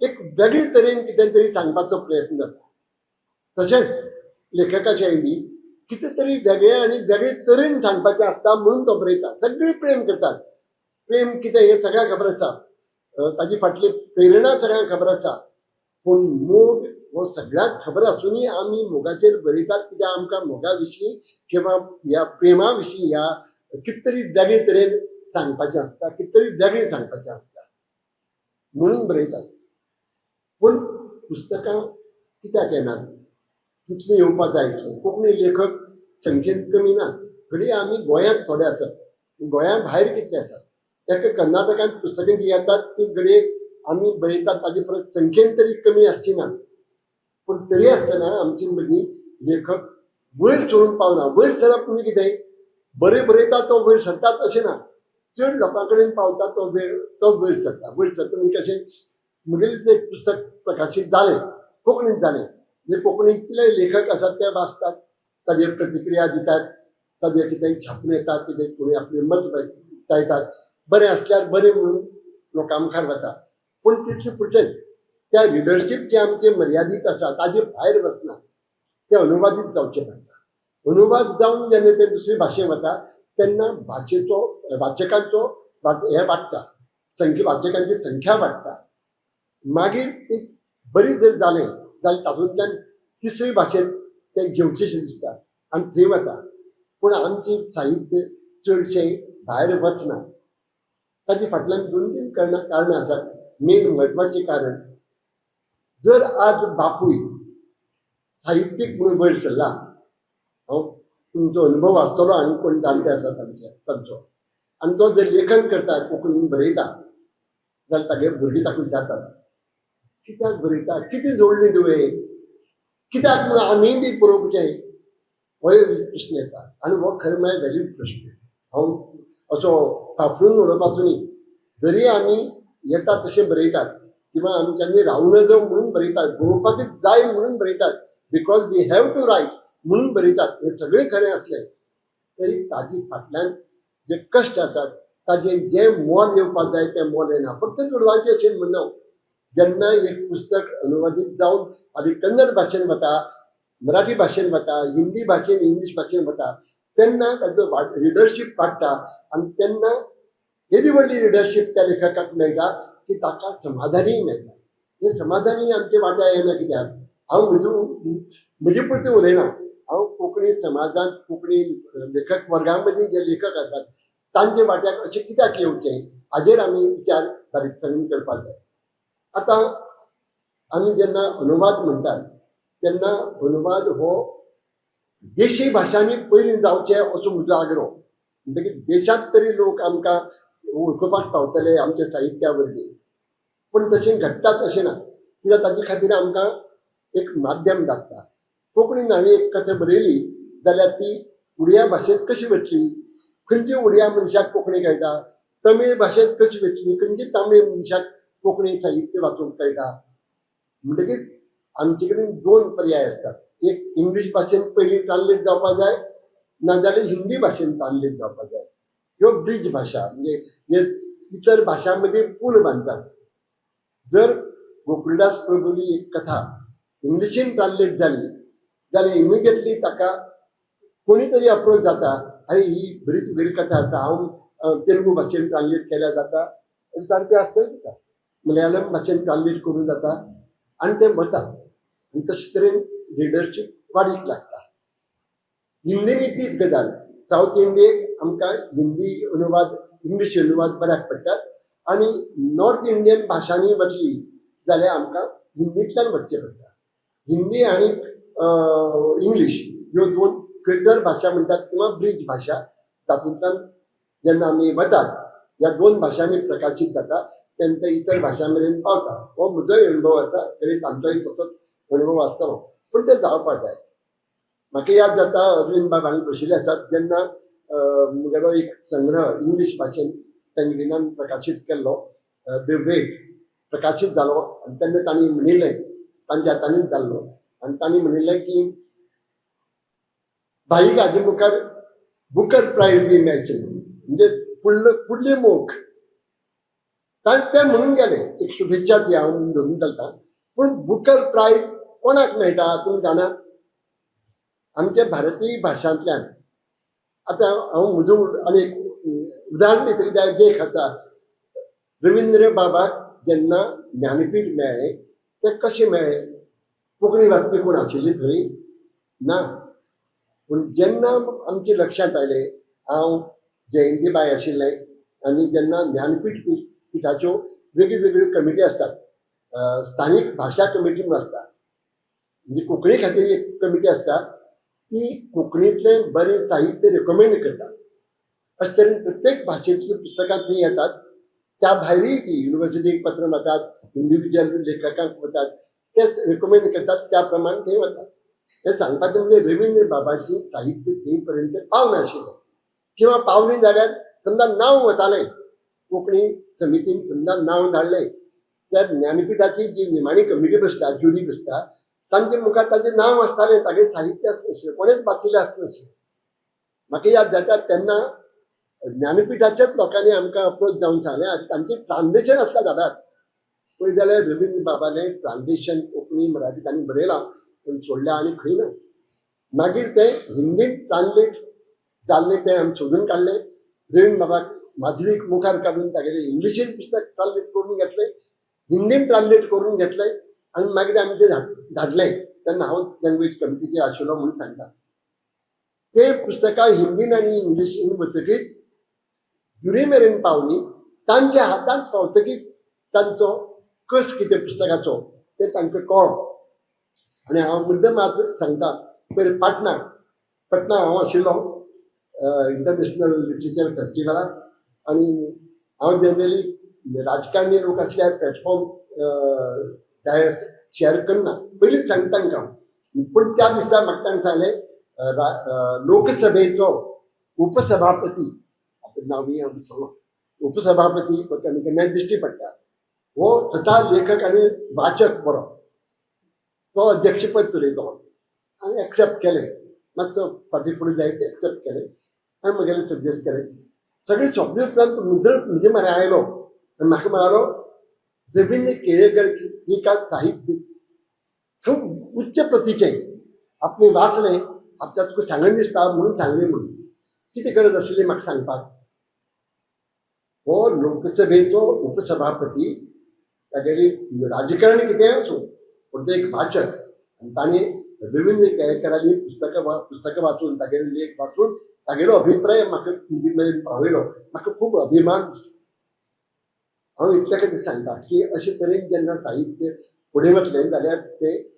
एक वेगळे तरेन कितें तरी सांगपाचो प्रयत्न जाता. तशेंच लेखकाचेंय बी कितें तरी वेगळें आनी वेगळे तरेन सांगपाचें आसता म्हणून तो बरयता. सगळे प्रेम करतात, प्रेम कितें हें सगळ्यांक खबर आसा, ताजी फाटली प्रेरणा सगळ्यांक खबर आसा, पूण मोग हो सगळ्यांक खबर आसुनूय आमी मोगाचेर बरयतात कित्याक आमकां मोगा विशीं किंवा ह्या प्रेमा विशीं ह्या कितें तरी वेगळे तरेन सांगपाचें आसता, कितें तरी वेगळें सांगपाचें आसता म्हणून बरयतात. पूण पुस्तकां कित्याक येनात जितलीं येवपाक जाय तितलीं? कोंकणी लेखक संख्येन कमी ना, घडये आमी गोंयांत थोडे आसात, गोंया भायर कितले आसात? एका कर्नाटकांत पुस्तकां जीं येतात तीं घडये आमी बरयतात ताजे परस संख्येन तरी कमी आसची ना, पूण तरी आसतना आमचे मदीं लेखक वयर सरूंक पावना. वयर सरप म्हणजे कितें, बरें बरयता तो वयर सरतात अशें ना, चड लोकां कडेन पावता तो तो वयर सरता. वयर सरता म्हणजे कशें, म्हगेलें जें पुस्तक प्रकाशीत जालें कोंकणींत जालें, म्हणजे कोंकणींतले लेखक आसात ते वाचतात, ताजेर प्रतिक्रिया दितात, ताजेर कितें छापून येतात, कितें कोणी आपलें मत उक्तायतात, बरें आसल्यार बरें म्हणून लोकां मुखार वता. पूण तितलें पुरतेंच, त्या रिडरशीप जें आमचें मर्यादीत आसा ताजे भायर वचना, तें अनुवादीत जावचें पडटा. अनुवाद जावन जेन्ना ते दुसरे भाशेन वता तेन्ना भाशेचो वाचकांचो हें वाडटा, संख्या, वाचकांची संख्या वाडटा. मागीर ती बरी जर जालें जाल्यार तातूंतल्यान तिसरी भाशेन तें घेवचेंशें दिसता आनी थंय वता. पूण आमचें साहित्य चडशें भायर वचना. ताजे फाटल्यान दोन तीन कारणां आसात. मेन म्हत्वाचें कारण, जर आज बापूय साहित्यीक म्हणून वयर सरला, हांव तुमचो अनुभव आसतलो आनी कोण जाणटे आसा तांचो, आनी तो जर लेखन करता, कोंकणीन बरयता जाल्यार तागे भुरगीं ताका विचारतात, कित्याक बरयता, कितें जोडलें तुवें, कित्याक म्हणून आमी बी बरोवचें, होय प्रश्न येता. आनी हो खरें म्हळ्यार व्हॅलीड प्रश्न. हांव असो फाफडून उडोवपाचो न्ही. जरी आमी येता तशें बरयतात किंवा आमच्यांनी रावूं नजो म्हणून बरयतात, बरोवपाकच जाय म्हणून बरयतात, because we have to write म्हणून बरयतात, हें सगळें खरें आसलें तरी ताजी फाटल्यान जे कश्ट आसात ताजें जें मोल येवपाक जाय तें मोल येना. फक्त चेडवांचें अशें म्हणना, जेन्ना एक पुस्तक अनुवादीत जावन आनी कन्नड भाशेन वता, मराठी भाशेन वता, हिंदी भाशेन, इंग्लीश भाशेन वता, तेन्ना ताजो रिडरशीप वाडटा आनी तेन्ना येदी व्हडली रिडरशीप त्या लेखकाक मेळटा की ताका समाधानीय मेळटा. हें समाधानी आमच्या वांट्या येना कित्याक, हांव म्हजे पुरतें उलयना, हांव कोंकणी समाजांत कोंकणी लेखक वर्गा मदीं जे लेखक आसात तांचे वांट्याक अशें कित्याक येवचें हाजेर आमी विचार बारीकसाणेन करपाक जाय. आतां आमी जेन्ना अनुवाद म्हणटात तेन्ना अनुवाद हो देशी भाशांनी पयलीं जावचें असो म्हजो आग्रो. म्हणटकीर देशांत तरी लोक आमकां वळखुपाक पावतले आमच्या साहित्या वरवीं. पूण तशें घडटाच अशें ना, कित्याक ताजे खातीर आमकां एक माध्यम लागता. कोंकणीन हांवें एक कथा बरयली जाल्यार ती उडिया भाशेंत कशी वतली, खंयची उडिया मनशाक कोंकणी कळटा, तमीळ भाशेंत कशी वतली, खंयची तामीळ मनशाक कोंकणी साहित्य वाचूंक कळटा. म्हणटकीर आमचे कडेन दोन पर्याय आसतात, एक इंग्लीश भाशेन पयलीं ट्रान्सलेट जावपाक जाय, नाजाल्यार हिंदी भाशेन ट्रान्सलेट जावपाक जाय. ह्यो ब्रीज भाशा म्हणजे जे इतर भाशां मदीं पूल बांदतात. जर गोकुळदास प्रभुली एक कथा इंग्लिशीन ट्रान्सलेट जाली जाल्यार इमिजिएटली ताका कोणी तरी अप्रोच जाता, अरे ही बरी तुगेली कथा आसा, हांव तेलुगू भाशेन ट्रान्सलेट केल्यार जाता, सारकें आसतलें तुका, मलयाळम भाशेन ट्रान्सलेट करूं जाता, आनी तें वता. आनी तशे तरेन रिडरशीप वाडीक लागता. हिंदीनी तीच गजाल. सावथ इंडियेक आमकां हिंदी अनुवाद, इंग्लीश अनुवाद बऱ्याक पडटात आनी नॉर्थ इंडियन भाशांनी वतली जाल्यार आमकां हिंदींतल्यान वचचें पडटा. हिंदी आनी इंग्लीश ह्यो दोन फिल्टर भाशा म्हणटात किंवा ब्रीज भाशा, तातूंतल्यान जेन्ना आमी वतात ह्या दोन भाशांनी प्रकाशीत जाता तेन्ना ते इतर भाशां मेरेन पावता. हो म्हजोय अणभव आसा, तरी तांचोय तसोच अणभव आसतलो, पूण तें जावपाक जाय. म्हाका याद जाता अरविंद बाब हांगा बशिल्ले आसात जेन्ना म्हगेलो एक संग्रह इंग्लीश भाशेन पेंग्विनान प्रकाशीत केल्लो, the weight प्रकाशीत जालो, आनी तेन्ना तांणी म्हणिल्लें, तांच्या हातांनीच जाल्लो, आनी तांणी म्हणिल्लें की भाईक हाजे मुखार बुकर प्रायज बी मेळचें म्हणून, म्हणजे फुडली मोख ताणें तें म्हणून गेलें. एक शुभेच्छा ती हांव धरून चलता. पूण बुकर प्रायज कोणाक मेळटा तुमी जाणात? आमच्या भारतीय भाशांतल्यान. आतां हांव म्हजो आनी एक उदाहरण दितली जाल्यार देख आसा, रविंद्र बाबाक जेन्ना ज्ञानपीठ मेळ्ळें तें कशें मेळ्ळें? कोंकणी वाचपी कोण आशिल्ली थंय ना. पूण जेन्ना आमच्या लक्षांत आयलें, हांव जयंतीबाय आशिल्लें आनी जेन्ना ज्ञानपीठ पिठाच्यो वेगळ्यो वेगळ्यो कमिटी आसतात, स्थानीक भाशा कमिटी म्हूण आसता, म्हणजे कोंकणी खातीर एक कमिटी आसता, ती कोंकणींतलें बरें साहित्य रिकमेंड करता. अशे तरेन प्रत्येक भाशेंतलीं पुस्तकां थंय येतात. त्या भायरूय बी युनिवर्सिटीक पत्र वतात, इंडिविज्युअल लेखकांक वतात, तेच रिकमेंड करतात, त्या प्रमाण थंय वतात. हें सांगपाचें म्हणजे रविंद्र बाबाचें साहित्य थंय पर्यंत पावनाशिल्लें, किंवा पावलें जाल्यार समजा नांव वतालें, कोंकणी समितीन समजा नांव धाडलें, त्या ज्ञानपिठाची जी निमाणी कमिटी बसता, ज्युरी बसता, तांचे मुखार ताचें नांव आसतालें, तागेलें साहित्य आसनाशिल्लें, कोणेंच वाचिल्लें आसनाशिल्लें. म्हाका याद जाता तेन्ना ज्ञानपिठाच्याच लोकांनी आमकां अप्रोच जावन सांगलें, आनी तांचें ट्रान्सलेशन आसता धाडात. पळय जाल्यार रविंद्र बाबालें ट्रान्सलेशन कोंकणी मराठी तांणी बरयलां, पूण सोडलें आनी खंय ना. मागीर तें हिंदीन ट्रान्सलेट जाल्लें तें आमी सोदून काडलें. रवीन्द्र बाबाक माधवीक मुखार काडून तागेलें इंग्लिशीन पुस्तक ट्रान्सलेट करून घेतलें, हिंदीन ट्रान्सलेट करून घेतलें आनी मागीर आमी तें धाडलें. तेन्ना हांव लँग्वेज कमिटीचेर आशिल्लो म्हणून सांगता. तें पुस्तकां हिंदीन आनी इंग्लिशीन वतकीच जुरी मेरेन पावली. तांच्या हातांत पावतकीच तांचो कस कितें पुस्तकाचो तें तांकां कळ्ळो. आनी हांव मुद्दम आज सांगता, पयर पटना हांव आशिल्लो इंटरनॅशनल लिटरेचर फेस्टिवलाक आनी हांव जनरली राजकारणी लोक आसल्यार प्लॅटफॉर्म डायस शेअर करना, पयलींच सांगता तांकां. पूण त्या दिसा म्हाका ताणें सांगलें, लोकसभेचो उपसभापती, आतां नांवूय हांव विसरलो, उपसभापती केन्ना केन्नाय दिश्टी पडटा, हो स्वता लेखक आनी वाचक बरो, तो अध्यक्षपद चलयतो. आनी एक्सेप्ट केलें, मातसो फाटीं फुडें जायत एक्सेप्ट केलें आनी म्हगेलें सजेस्ट केलें. सगळें सोंपले उपरांत मुद्दम म्हजे म्हऱ्यान आयलो आनी म्हाका म्हणालो, रवींद्र केळेकर ही का साहित्य खूब उच्च प्रतीचें, आपणें वाचलें, आपल्या तुका सांगन दिसता म्हणून सांगलें. म्हणून कितें गरज आशिल्ली म्हाका सांगपाक? हो लोकसभेचो उपसभापती, तागेली राजकारणी कितेंय आसूं, पूण तो एक वाचक आनी ताणें रवींद्र केळेकराली पुस्तकां वाचून, तागेले लेख वाचून तागेलो अभिप्राय म्हाका मेरेन पावयलो. म्हाका खूब अभिमान दिसलो. हांव इतल्या खातीर सांगता की अशे तरेन जेन्ना साहित्य फुडें वतलें जाल्यार तें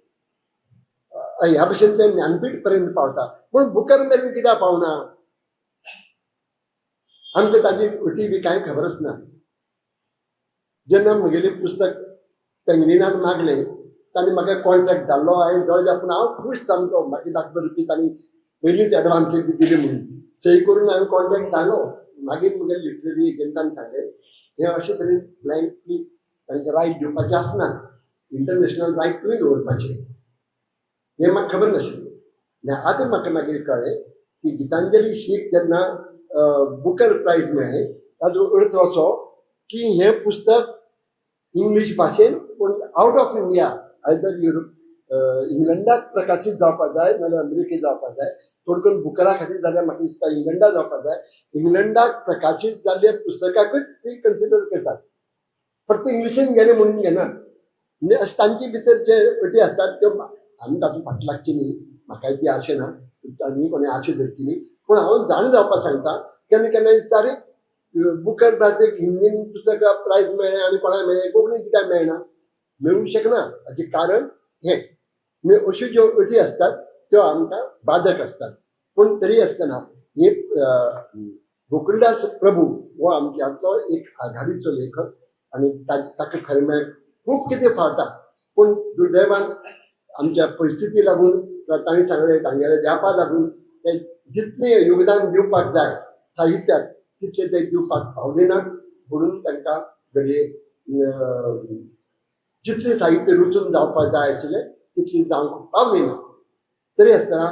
ह्या भशेन तें ज्ञानपीठ पर्यंत पावता. पूण बुकर मेरेन कित्याक पावना आमकां ताजी अटी बी कांय खबर आसना. जेन्ना म्हगेलें पुस्तक पेंग्विनान मागलें, तांणी म्हाका कॉन्ट्रॅक्ट धाडलो. हांवें दोळे दाखोवन हांव खूश सामको, म्हाका 10,000 रुपया तांणी पयलींच एडवान्स बी दिली म्हणून सही करून हांवें कॉन्ट्रॅक्ट धाडलो. मागीर म्हगेले लिटररी एजंटान सांगलें, हें अशें तरेन ब्लँकली तांकां रायट दिवपाचें आसना, इंटरनॅशनल रायट तुवें दवरपाचें. हें म्हाका खबर नाशिल्लें. आतां म्हाका मागीर कळ्ळें की गितांजली श्रीक जेन्ना बुकर प्रायज मेळ्ळें ताजो अर्थ असो की हें पुस्तक इंग्लीश भाशेन पूण out of India, either Europe, इंग्लंडाक प्रकाशीत जावपाक जाय नाजाल्यार अमेरिकेक जावपाक जाय. चड करून बुकरा खातीर जाल्यार म्हाका दिसता इंग्लंडा जावपाक जाय. इंग्लंडाक प्रकाशीत जाल्ल्या पुस्तकाकूच ती कन्सिडर करतात, फक्त इंग्लिशीन गेलें म्हणून घेनात. म्हणजे अशें तांचे भितर जे अटी आसतात त्यो आमी तातूंत फाट लागची न्ही, म्हाकाय ती आशा ना, आनी कोणें आशा धरची न्ही. पूण हांव जाणा जावपाक सांगता, केन्ना केन्ना दिसता अरे बुकर प्रायज हिंदीन पुस्तक प्रायज मेळ्ळें आनी कोणाक मेळ्ळें, कोंकणीन कित्याक मेळना, मेळूंक शकना. हाचें कारण हें. म्हणजे अश्यो ज्यो अटी आसतात त्यो आमकां बाधक आसतात. पूण तरी आसतना हे गोकुळदास प्रभू हो आमच्यांतलो एक आघाडीचो लेखक आनी ताका खरें म्हळ्यार खूब कितें फावता. पूण दुर्दैवान आमच्या परिस्थिती लागून तांणी सांगलें, तांगेल्या व्यापा लागून ते जितलें योगदान दिवपाक जाय साहित्याक तितलें ते दिवपाक पावले नात. म्हणून तांकां घडये जितलें साहित्य रुचून जावपाक जाय आशिल्लें तितलें जावंक पावलें ना. तरी आसतना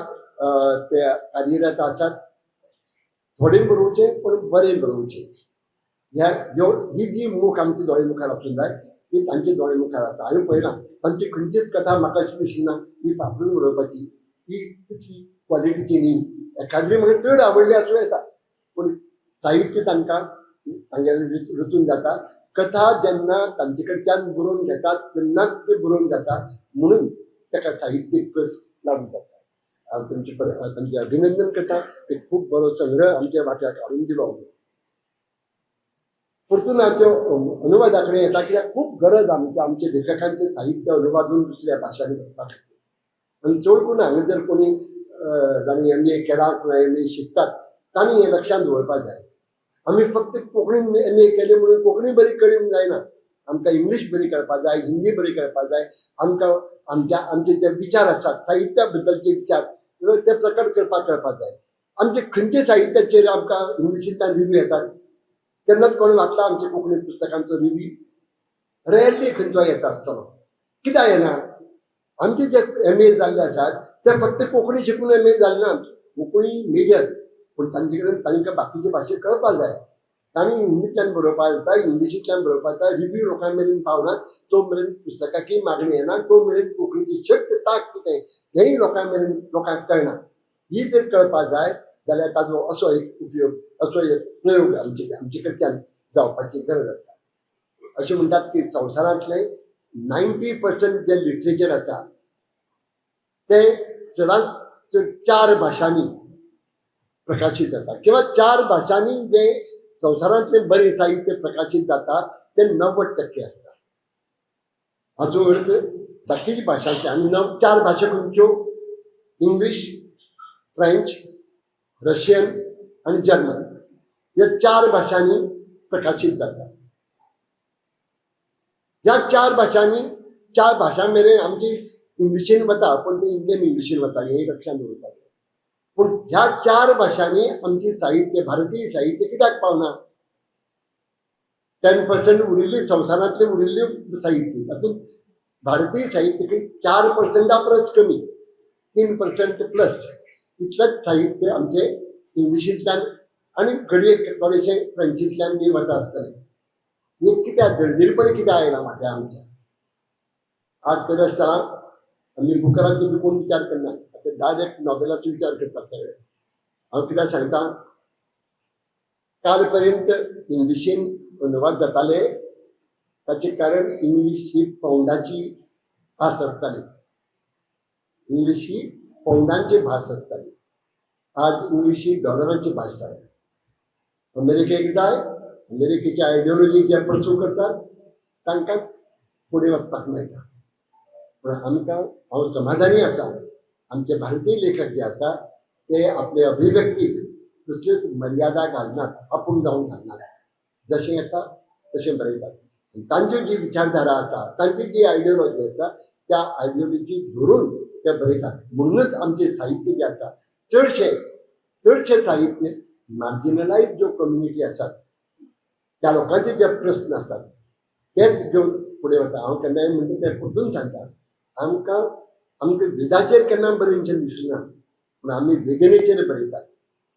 ते कार्यरत आसात. थोडें बरोवचें पूण बरें बरोवचें. ह्या ही जी मोख आमच्या दोळे मुखार आसूंक जाय, ती तांचे दोळे मुखार आसा. हांवें पळयलां तांची खंयचीच कथा म्हाका अशी दिसली ना ही फाफडून उडोवपाची, ही तितली क्वॉलिटीची न्ही. एखाद्री म्हाका चड आवडली आसूं येता, पूण साहित्य तांकां तांगेलें रचून जाता. कथा जेन्ना तांचे कडच्यान बरोवन घेतात तेन्नाच ते बरोवन जाता, म्हणून ताका साहित्यीक कस लागू जाता. हांव तांचें अभिनंदन करता. एक खूब बरो संग्रह आमच्या वाट्याक हाडून दिलो. परतून आमच्या अनुवादा कडेन येता, कित्याक खूब गरज आमकां आमच्या लेखकांचें साहित्य अनुवादून दुसऱ्या भाशांनी वचपा खातीर. आनी चड करून हांगा जर कोणी जांणी एम ए केलां किंवा एम ए शिकतात तांणी हें लक्षांत दवरपाक जाय. आमी फक्त कोंकणीन एम ए केलें म्हणून कोंकणी बरी कळ्ळी म्हूण जायना, आमकां इंग्लीश बरी कळपाक जाय, हिंदी बरी कळपाक जाय. आमकां आमचे जे विचार आसात साहित्या बद्दलचे विचार ते प्रकट करपाक कळपाक जाय. आमचे खंयचे साहित्याचेर आमकां इंग्लिशींतल्यान रिव्यू येतात, तेन्नाच कोण वाचला आमच्या कोंकणी पुस्तकांचो रिव्यू रेरली खंयचो येता आसतलो. कित्याक येना? आमचे जे एम ए जाल्ले आसात ते फक्त कोंकणी शिकून एम ए जाले ना, कोंकणी मेजर, पूण तांचे कडेन तांकां बाकीचे भाशे कळपाक जाय. तांणी हिंदींतल्यान बरोवपाक जाता, इंग्लिशींतल्यान बरोवपाक जाता. रिव्यू लोकां मेरेन पावना तो मेरेन पुस्तकाकय मागणी येना, तो मेरेन कोंकणीची शक्त तांक कितें हेंय लोकां मेरेन लोकांक कळना. ही जर कळपा जाय जाल्यार ताजो असो एक उपयोग, असो एक प्रयोग आमचे आमचे कडच्यान जावपाची गरज आसा. अशें म्हणटात की संवसारांतलें 90% जें लिटरेचर आसा तें चडांत चड 4 भाशांनी प्रकाशीत जाता किंवा 4 भाशांनी जें संवसारांतलें बरें साहित्य प्रकाशीत जाता तें 90% आसता. हाचो अर्थ बाकीच्या भाशांतले आनी 4 भाशा खंयच्यो? इंग्लीश, फ्रेंच, रशियन आनी जर्मन ह्या 4 भाशांनी प्रकाशीत जाता. ह्या 4 भाशांनी 4 भाशां मेरेन आमची इंग्लिशीन वता, पूण ते इंडियन इंग्लिशीन वता हें लक्षांत दवरपाक जाय. पूण ह्या 4 भाशांनी आमची साहित्य, भारतीय साहित्य कित्याक पावना? 10% उरिल्ली संवसारांतली उरिल्ली साहित्य, तातूंत भारतीय साहित्य 4% परस कमी, 3% प्लस इतलेंच साहित्य आमचें इंग्लिशींतल्यान आनी घडये थोडेशें फ्रेंचींतल्यान बी वता आसतलें. हें कित्याक दळदीरपण कित्याक आयलां म्हाका आमच्या? आज तरी आसतना आमी बुकराचो बी कोण विचार करना, आतां डायरेक्ट नॉबेलाचो विचार करतात सगळे. हांव कित्याक सांगता, काल पर्यंत इंग्लिशीन अनुवाद जाताले, ताचें कारण इंग्लीश ही पौंडाची भास आसताली, इंग्लीश ही पौंडांची भास आसताली. आज इंग्लीश ही डॉलरांची भास जाल्या. अमेरिकेक जाय, अमेरिकेची आयडियोलॉजी जे परसू करतात तांकांच फुडें वचपाक मेळटा. पूण आमकां, हांव समाधानी आसा, आमचे भारतीय लेखक जे आसा ते आपले अभिव्यक्तीक कसल्योच मर्यादा घालनात, आपूण जावन घालनात, जशें येता तशें बरयतात. तांची जी विचारधारा आसा, तांची जी आयडियोलॉजी आसा, त्या आयडियोलॉजी धरून ते बरयतात. म्हणूनच आमचें साहित्य जें आसा चडशें चडशें साहित्य मार्जिनलायज ज्यो कम्युनिटी आसात त्या लोकांचे जे प्रस्न आसात तेच घेवन फुडें वता. हांव केन्नाय म्हणटा तें परतून सांगता, आमकां आमकां वेदाचेर केन्ना बरयनशें दिसना, पूण आमी वेदनेचेर बरयतात.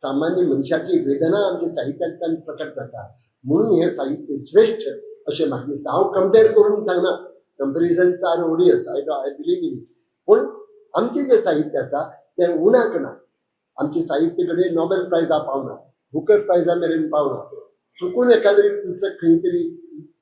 सामान्य मनशाची वेदना आमच्या साहित्यांतल्यान प्रकट जाता, म्हणून हें साहित्य श्रेश्ठ अशें म्हाका दिसता. हांव कंपेर करून सांगना, comparisons are odious, I believe in it. पूण आमचें जें साहित्य आसा तें उणाक ना. आमचें साहित्य कडेन नॉबेल प्रायजा पावना, बुकर प्रायजा मेरेन पावना, चुकून एखाद्रे पुस्तक खंय तरी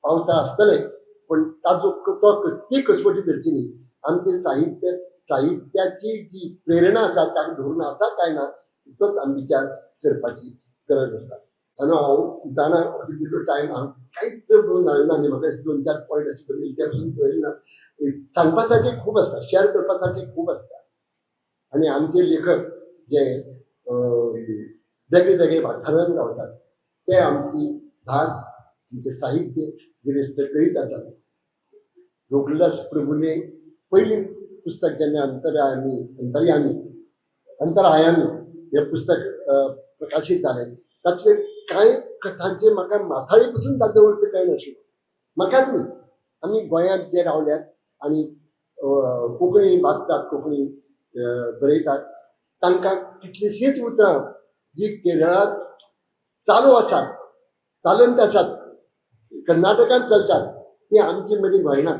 पावता आसतलें, पूण ताजो तो ती कसवटी धरची न्ही. आमचें साहित्य, साहित्याची जी प्रेरणा आसा ताका धरून आसा काय ना तितलोच आमी विचार करपाची गरज आसा. आनी हांव जाणा दिलो टायम, हांव कांयच बरोवन हाडना न्ही, म्हाका 2-4 पॉयंट अशें बरयले ते पसून पळयले ना. सांगपा सारकें खूब आसता, शेअर करपा सारकें खूब आसता. आनी आमचे लेखक जे वेगळे वेगळे वाठारांत रावतात ते आमची भास, आमचें साहित्य गिरेस्त करीत आसात. गोकुलदास प्रभुले पयलीं पुस्तक जेन्ना अंतरायामी अंतर्यामी अंतरायामी हें पुस्तक प्रकाशीत जालें, तातले कांय कथांचे म्हाका माथाळे पसून ताचो अर्थ कळनाशिल्लो. म्हाकाच न्ही, आमी गोंयांत जे रावल्यात आनी कोंकणी वाचतात, कोंकणी बरयतात, तांकां कितलींशींच उतरां जी केरळांत चालू आसात, चालंत आसात, कर्नाटकांत चलतात, ती आमचे मदीं घोळनात.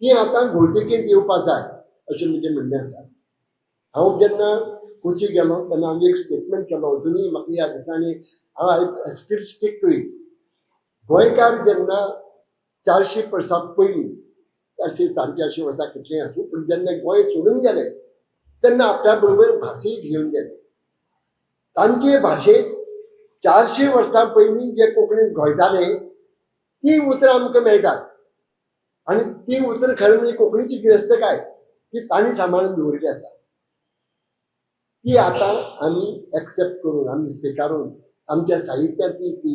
ती आतां घोळटिकेंत येवपा जाय अशें म्हजें म्हणणें आसा. हांव जेन्ना कोची गेलो तेन्ना हांवें एक स्टेटमेंट केलो, अजुनूय म्हाका याद आसा आनी हांव I still stick to it. गोंयकार जेन्ना 400 वर्सां पयलीं, 400 450 वर्सां कितलीं आसूं, पूण जेन्ना गोंय सोडून गेले तेन्ना आपल्या बरोबर भासूय घेवन गेले. तांचे भाशेक 400 वर्सां पयलीं जे कोंकणींत घोळटाले ती उतरां आमकां मेळटात आनी ती उतरां खरें म्हणजे कोंकणीची गिरेस्तकाय ती तांणी सांबाळून दवरिल्ली आसा. ती आतां आमी एक्सेप्ट करून, आमी स्विकारून आमच्या साहित्यांत ती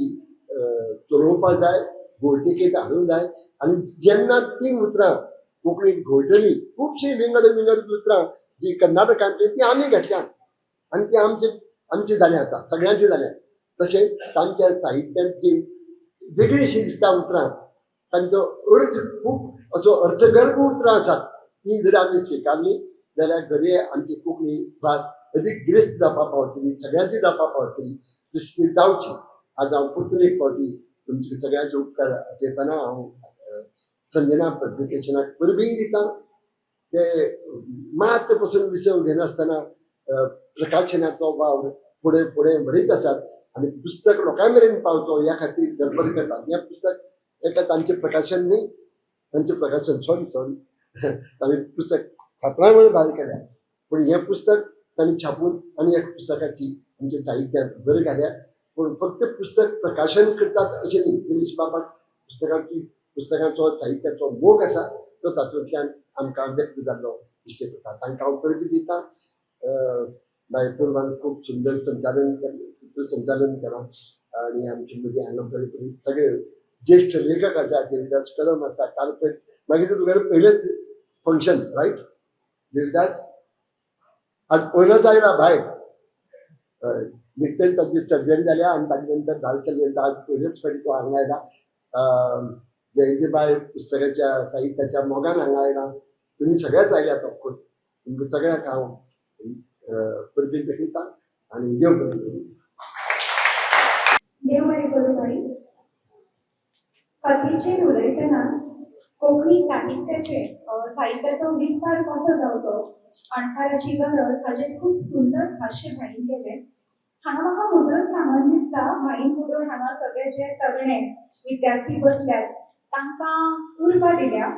चलोवपा जाय, घोळटिकेंत हाडूंक जाय. आनी जेन्ना ती उतरां कोंकणींत घोळटलीं, खुबशीं विंगड विंगड उतरां जी कर्नाटकांतली ती आमी घेतल्यात आनी ती आमचे आमची जाल्या आतां सगळ्यांची जाल्या. तशेंच तांच्या साहित्यांत जी वेगळीशी दिसता उतरां, तांचो अर्थ खूब असो अर्थगर्भ उतरां आसात, ती जर आमी स्विकारली जाल्यार घडये आमची कोंकणी भास अदीक गिरेस्त जावपाक पावतली, सगळ्यांची जावपाक पावतली, तशी ती जावची. आज हांव परतून एक फावटी तुमचे सगळ्यांचे उपकार आठयतना हांव संजना पब्लिकेशनाक परबीय दिता. ते मात पसून विसव घेनासतना प्रकाशनाचो वावर फुडें फुडें व्हरीत आसात आनी पुस्तक लोकां मेरेन पावचो ह्या खातीर गडबड करतात. हें पुस्तक एका तांचें प्रकाशन न्ही, तांचें प्रकाशन सॉरी सॉरी तांणी पुस्तक छापला म्हणून भायर केल्या, पूण हें पुस्तक तांणी छापून आनी एक पुस्तकाची आमच्या साहित्यांत भर घाल्या. पूण फक्त पुस्तक प्रकाशन करतात अशें न्ही, दिनेश बाबाक पुस्तकाची पुस्तकांचो साहित्याचो मोग आसा तो तातूंतल्यान आमकां व्यक्त जाल्लो दिश्टी पडटा. तांकां हांव परबीं दिता. बाय पूर्वान खूब सुंदर संचालन सूत्रसंचालन केलां आनी आमचे मदीं हांगा बरे बरे सगळे ज्येश्ठ लेखक आसा, देविदास कदम आसा. काल पळय मागीर तुगेलें पयलेंच फंक्शन रायट देविदास, आज पयलोच आयला भायर. हय, निकतेच ताची सर्जरी जाल्या आनी ताजे नंतर भायर सरले नंतर आज पयलेच फावटी तो हांगा आयला. जयंतीबाय पुस्तकाच्या साहित्याच्या मोगान हांगा आयला. तुमी सगळेच आयल्यात ऑफकोर्स, तुमकां सगळ्यांक हांव परबीं भेटयता आनी देव बरें करूं. देव बरें करूं भाई. कथेचेर उलयतना कोंकणी साहित्याचे साहित्याचो विस्तार कसो जावचो, अणकाराची गरज हाचेर खूब सुंदर भाश्य भाईन केलें. हांगा म्हाका मुजरत सांगन दिसता, भाईन म्हणून हांगा सगळे जे तरणे विद्यार्थी बसल्यात तांकां उर्बा दिल्या.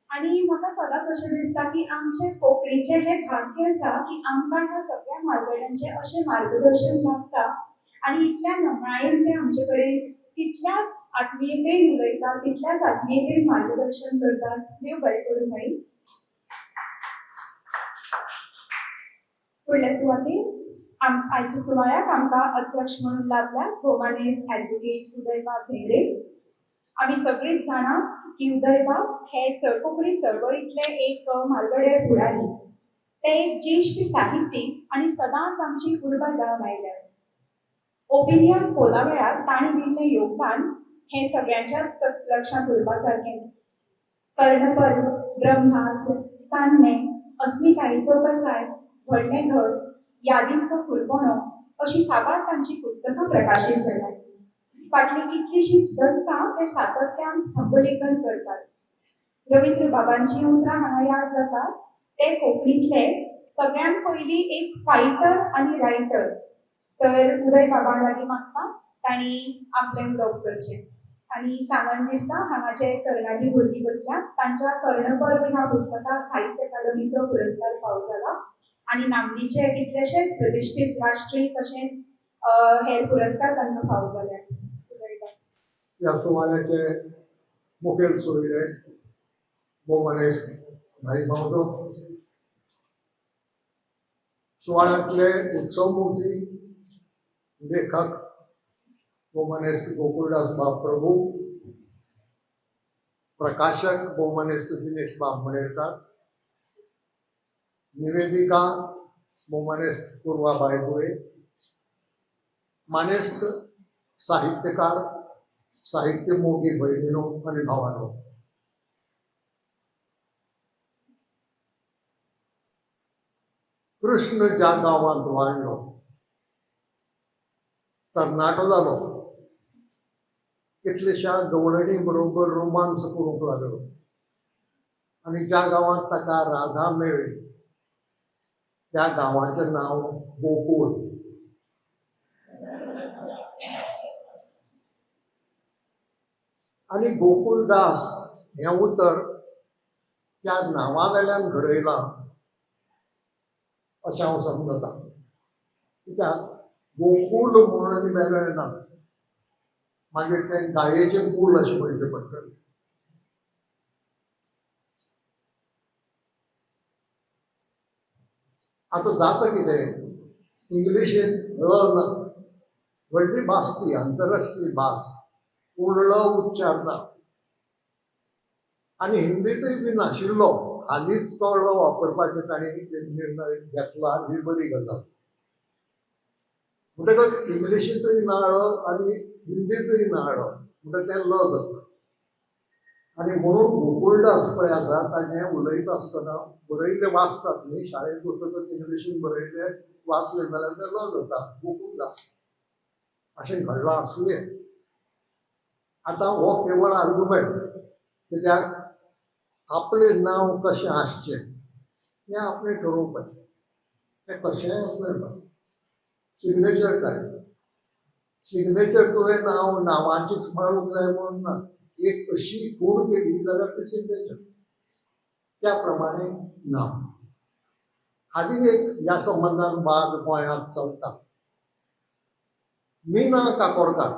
आनी म्हाका सदांच अशें दिसता की आमचें कोंकणीचें हें भाग्य आसा की आमकां ह्या सगळ्या म्हालगड्यांचें अशें मार्गदर्शन लाभता आनी इतल्या नमळायेन ते आमचे कडेन तितल्याच आत्मीयतेन उलयतात, तितल्याच आत्मीयतेन मार्गदर्शन करतात. देव बरें करूं भाई. फुडल्या सुवातेर आयच्या सुवाळ्याक आमकां अध्यक्ष म्हणून लाभल्या भोवमानेस्त ॲडवोकेट उदयबाब भेंब्रे. आमी सगळींच जाणा की उदयबाब हे कोंकणी चळवळींतले एक म्हालगडे फुडारी. ते एक ज्येश्ठ साहित्यीक आनी सदांच आमची उर्बा जावन आयल्यात. ओपिनियन पोला वेळार तांणी दिल्लें योगदान हें सगळ्यांच्याच लक्षांत उरपा सारकेंच. कर्णपर्व, ब्रह्मास्त्र, चान्नें, अस्मितायेचो कसाय, व्हडलें घर, यादींचो कुरपणो अशीं साबार तांचीं पुस्तकां प्रकाशीत जाल्यात. फाटलीं कितलींशींच दसकां ते सातत्यान स्तंभलेखन करतात. रवींद्र बाबांचीं उतरां हांगा याद जातात. ते कोंकणींतले सगळ्यांत पयलीं एक फायटर आनी रायटर. तर उदय बाबा लागीं मागता तांणी आपलें उलोवप करचें. आनी सांगन दिसता हांगा जे तरणाटी भुरगीं बसल्यात तांच्या कर्णपर्व ह्या पुस्तकाक साहित्य अकादमीचो पुरस्कार फावो जाला आनी नामनेचे कितलेशेच प्रतिश्ठीत राष्ट्रीय तशेंच हेर पुरस्कार तांकां फावो जाल्यात. ह्या सुवाळ्याचे मुखेल सोयरे भोवमानेस्त भाई भावजो, सुवाळ्यांतले उत्सवमूर्ती लेखक भोवमानेस्त गोकुळदास बाब प्रभू, प्रकाशक भोवमानेस्त दिनेश बाब मणेरकार, निवेदिका भोवमानेस्त पूर्वाबाय गुळे, मानेस्त साहित्यकार, साहित्य मोगी भयणीनो आनी भावानो, कृष्ण ज्या गांवांत वाडलो, तरणाटो जालो, कितलेश्या गवळणी बरोबर रोमांस करूंक लागलो आनी ज्या गांवांत ताका राधा मेळ्ळी त्या गांवाचें नांव गोकुळ. आनी गोकुळदास हें उतर त्या नांवा वेल्यान घडयलां अशें हांव समजतां. कित्याक गोकुळ म्हणून आनी वेगळें ना, मागीर तें गायेचें कूल अशें म्हणचें पडटलें. आतां जाता कितें, इंग्लिशींत ळ ना, व्हडली भास ती, आंतरराष्ट्रीय भास, पूण ळ उच्चार ना. आनी हिंदींतूय बी नाशिल्लो, हालींच तो ळ वापरपाचें तांणी निर्णय घेतला, ही बरी गजाल. म्हणटकच इंग्लिशींतूय ना ळ आनी हिंदींतूय ना ळ, म्हणटकच तें ल जाता. आनी म्हणून गोकुळदास पळय आसा ताजें उलयता आसतना बरयल्लें वाचतात न्ही, शाळेंत वतकच इंग्लिशीन बरयल्लें वाचलें जाल्यार तें ल जाता, गोकुळदास. अशें घडलां आसुये. आतां हो केवळ आर्ग्युमेंट, कित्याक आपलें नांव कशें आसचें हें आपणें ठरोवपाचें, तें कशेंय आसूं येता. सिग्नेचर काय सिग्नेचर तुवें नांव नांवाचीच मारूंक जाय म्हणून ना, एक अशी खूण केली जाल्यार तें सिग्नेचर, त्या प्रमाणे नांव. हाजी एक ह्या संबंदान वाद गोंयांत चलता. मीना काकोडकार,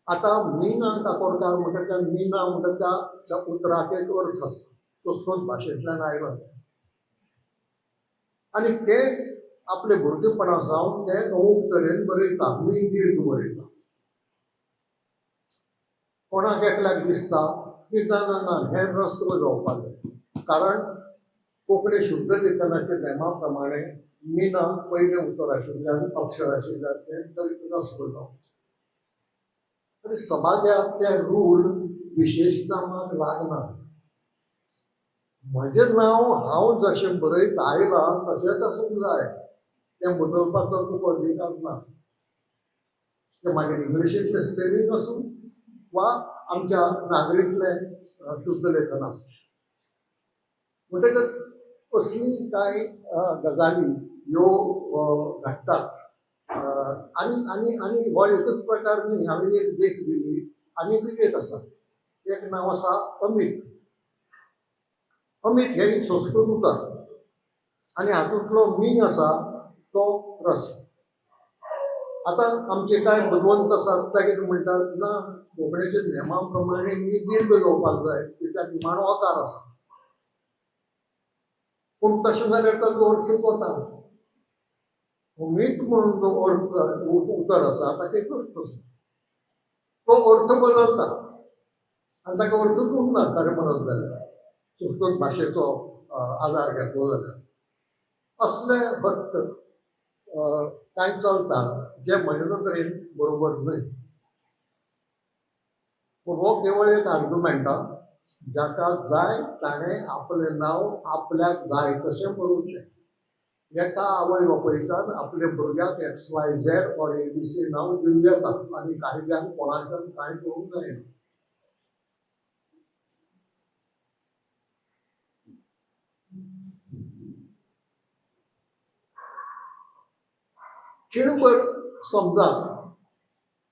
आतां मीना काकोडकार म्हणटा त्या मीना म्हणटा त्या उतराक एक अर्थ आसा, संस्कृत भाशेंतल्यान आयलो आनी ते आपले भुरगेपणा सावन ते अमूक तरेन बरयता, मी दीर्घ बरयता. कोणाक एकल्याक दिसता की ना ना ना हें ऱ्हस्व जावपाक जाय, कारण कोंकणी शुद्ध लेखनाच्या नेमा प्रमाणे मीना पयलें उतर आशिल्ल्यान अक्षर आशिल्ल्यान तें तरी ऱ्हस्व जावप. आनी समाजाक ते रूल विशेश कामाक लागना. म्हजें नांव हांव जशें बरयत आयलां तशेंच आसूंक जाय, तें बदलपाचो तुका अधिकार ना. तें मागीर इंग्लिशींतलें स्पेलिंग आसूं वा आमच्या नागरींतलें शुद्धलेखन आसूं. म्हणटकच असली कांय गजाली ह्यो घडटात. आनी आनी आनी हो एकूच प्रकार न्ही, हांवें एक देख दिली. आनीकूय एक आसा, एक नांव आसा अमीत. अमीत हें एक संस्कृत उतर आनी हातूंतलो मी आसा तो रस. आतां आमचे कांय बुदवंत आसात ते कितें म्हणटात, ना कोंकणीच्या नेमा प्रमाणे मी दीर्घ जावपाक जाय, कित्याक निमाणो अकार आसा. पूण तशें जाल्यार ताचो अर्थूच वता. अमीत म्हणून जो अर्थ उतर आसा ताका एक अर्थ आसा, तो अर्थ बदलता आनी ताका अर्थूच उरना खरें म्हणत जाल्यार संस्कृत भाशेचो आदार घेतलो जाल्यार. असले हट्ट कांय चलतात जे म्हजे नदरेन बरोबर न्हय. पूण हो केवळ एक आर्ग्युमेंट, जाका जाय ताणें आपलें नांव आपल्याक जाय तशें बरोवचें. एका आवय बापायच्यान आपल्या भुरग्याक X Y Z or A B C नांव दिवं येता आनी कायद्यान कोणाच्यान कांय करूंक जायना. खिणभर समजा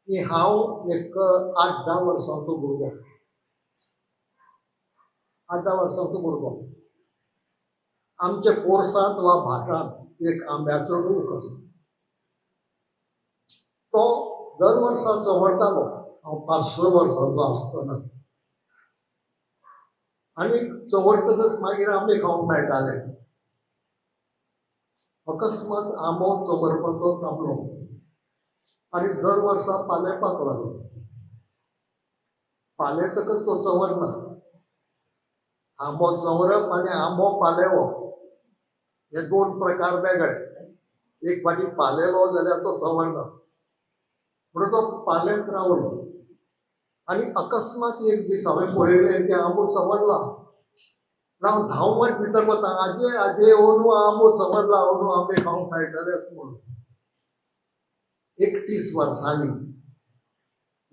की हांव एक 8-10 वर्सांचो भुरगो, 8-10 वर्सांचो भुरगो, आमच्या पोरसांत वा भाटांत एक आंब्याचो रूख आसा, तो दर वर्सा चवरतालो हांव 5-6 वर्सांचो आसतना. आनी चवरतकच मागीर आंबे खावंक मेळटाले. अकस्मात आंबो चवरपाचो थांबलो आनी दर वर्सा पालेपाक लागलो. पालेतकच तो चवरना. आंबो चवरप आनी आंबो पालेवप हे दोन प्रकार वेगळे. एक फाटी पालेलो जाल्यार तो चवरना, म्हणून तो पालेत रावलो. आनी अकस्मात एक दीस हांवें पळयलें की आंबो चवरला. हांव धांवत भितर वता, आजे आजे ओनू आंबो चवरला, ओनू आंबे खावंक मेळटले म्हणून. 31 वर्सांनी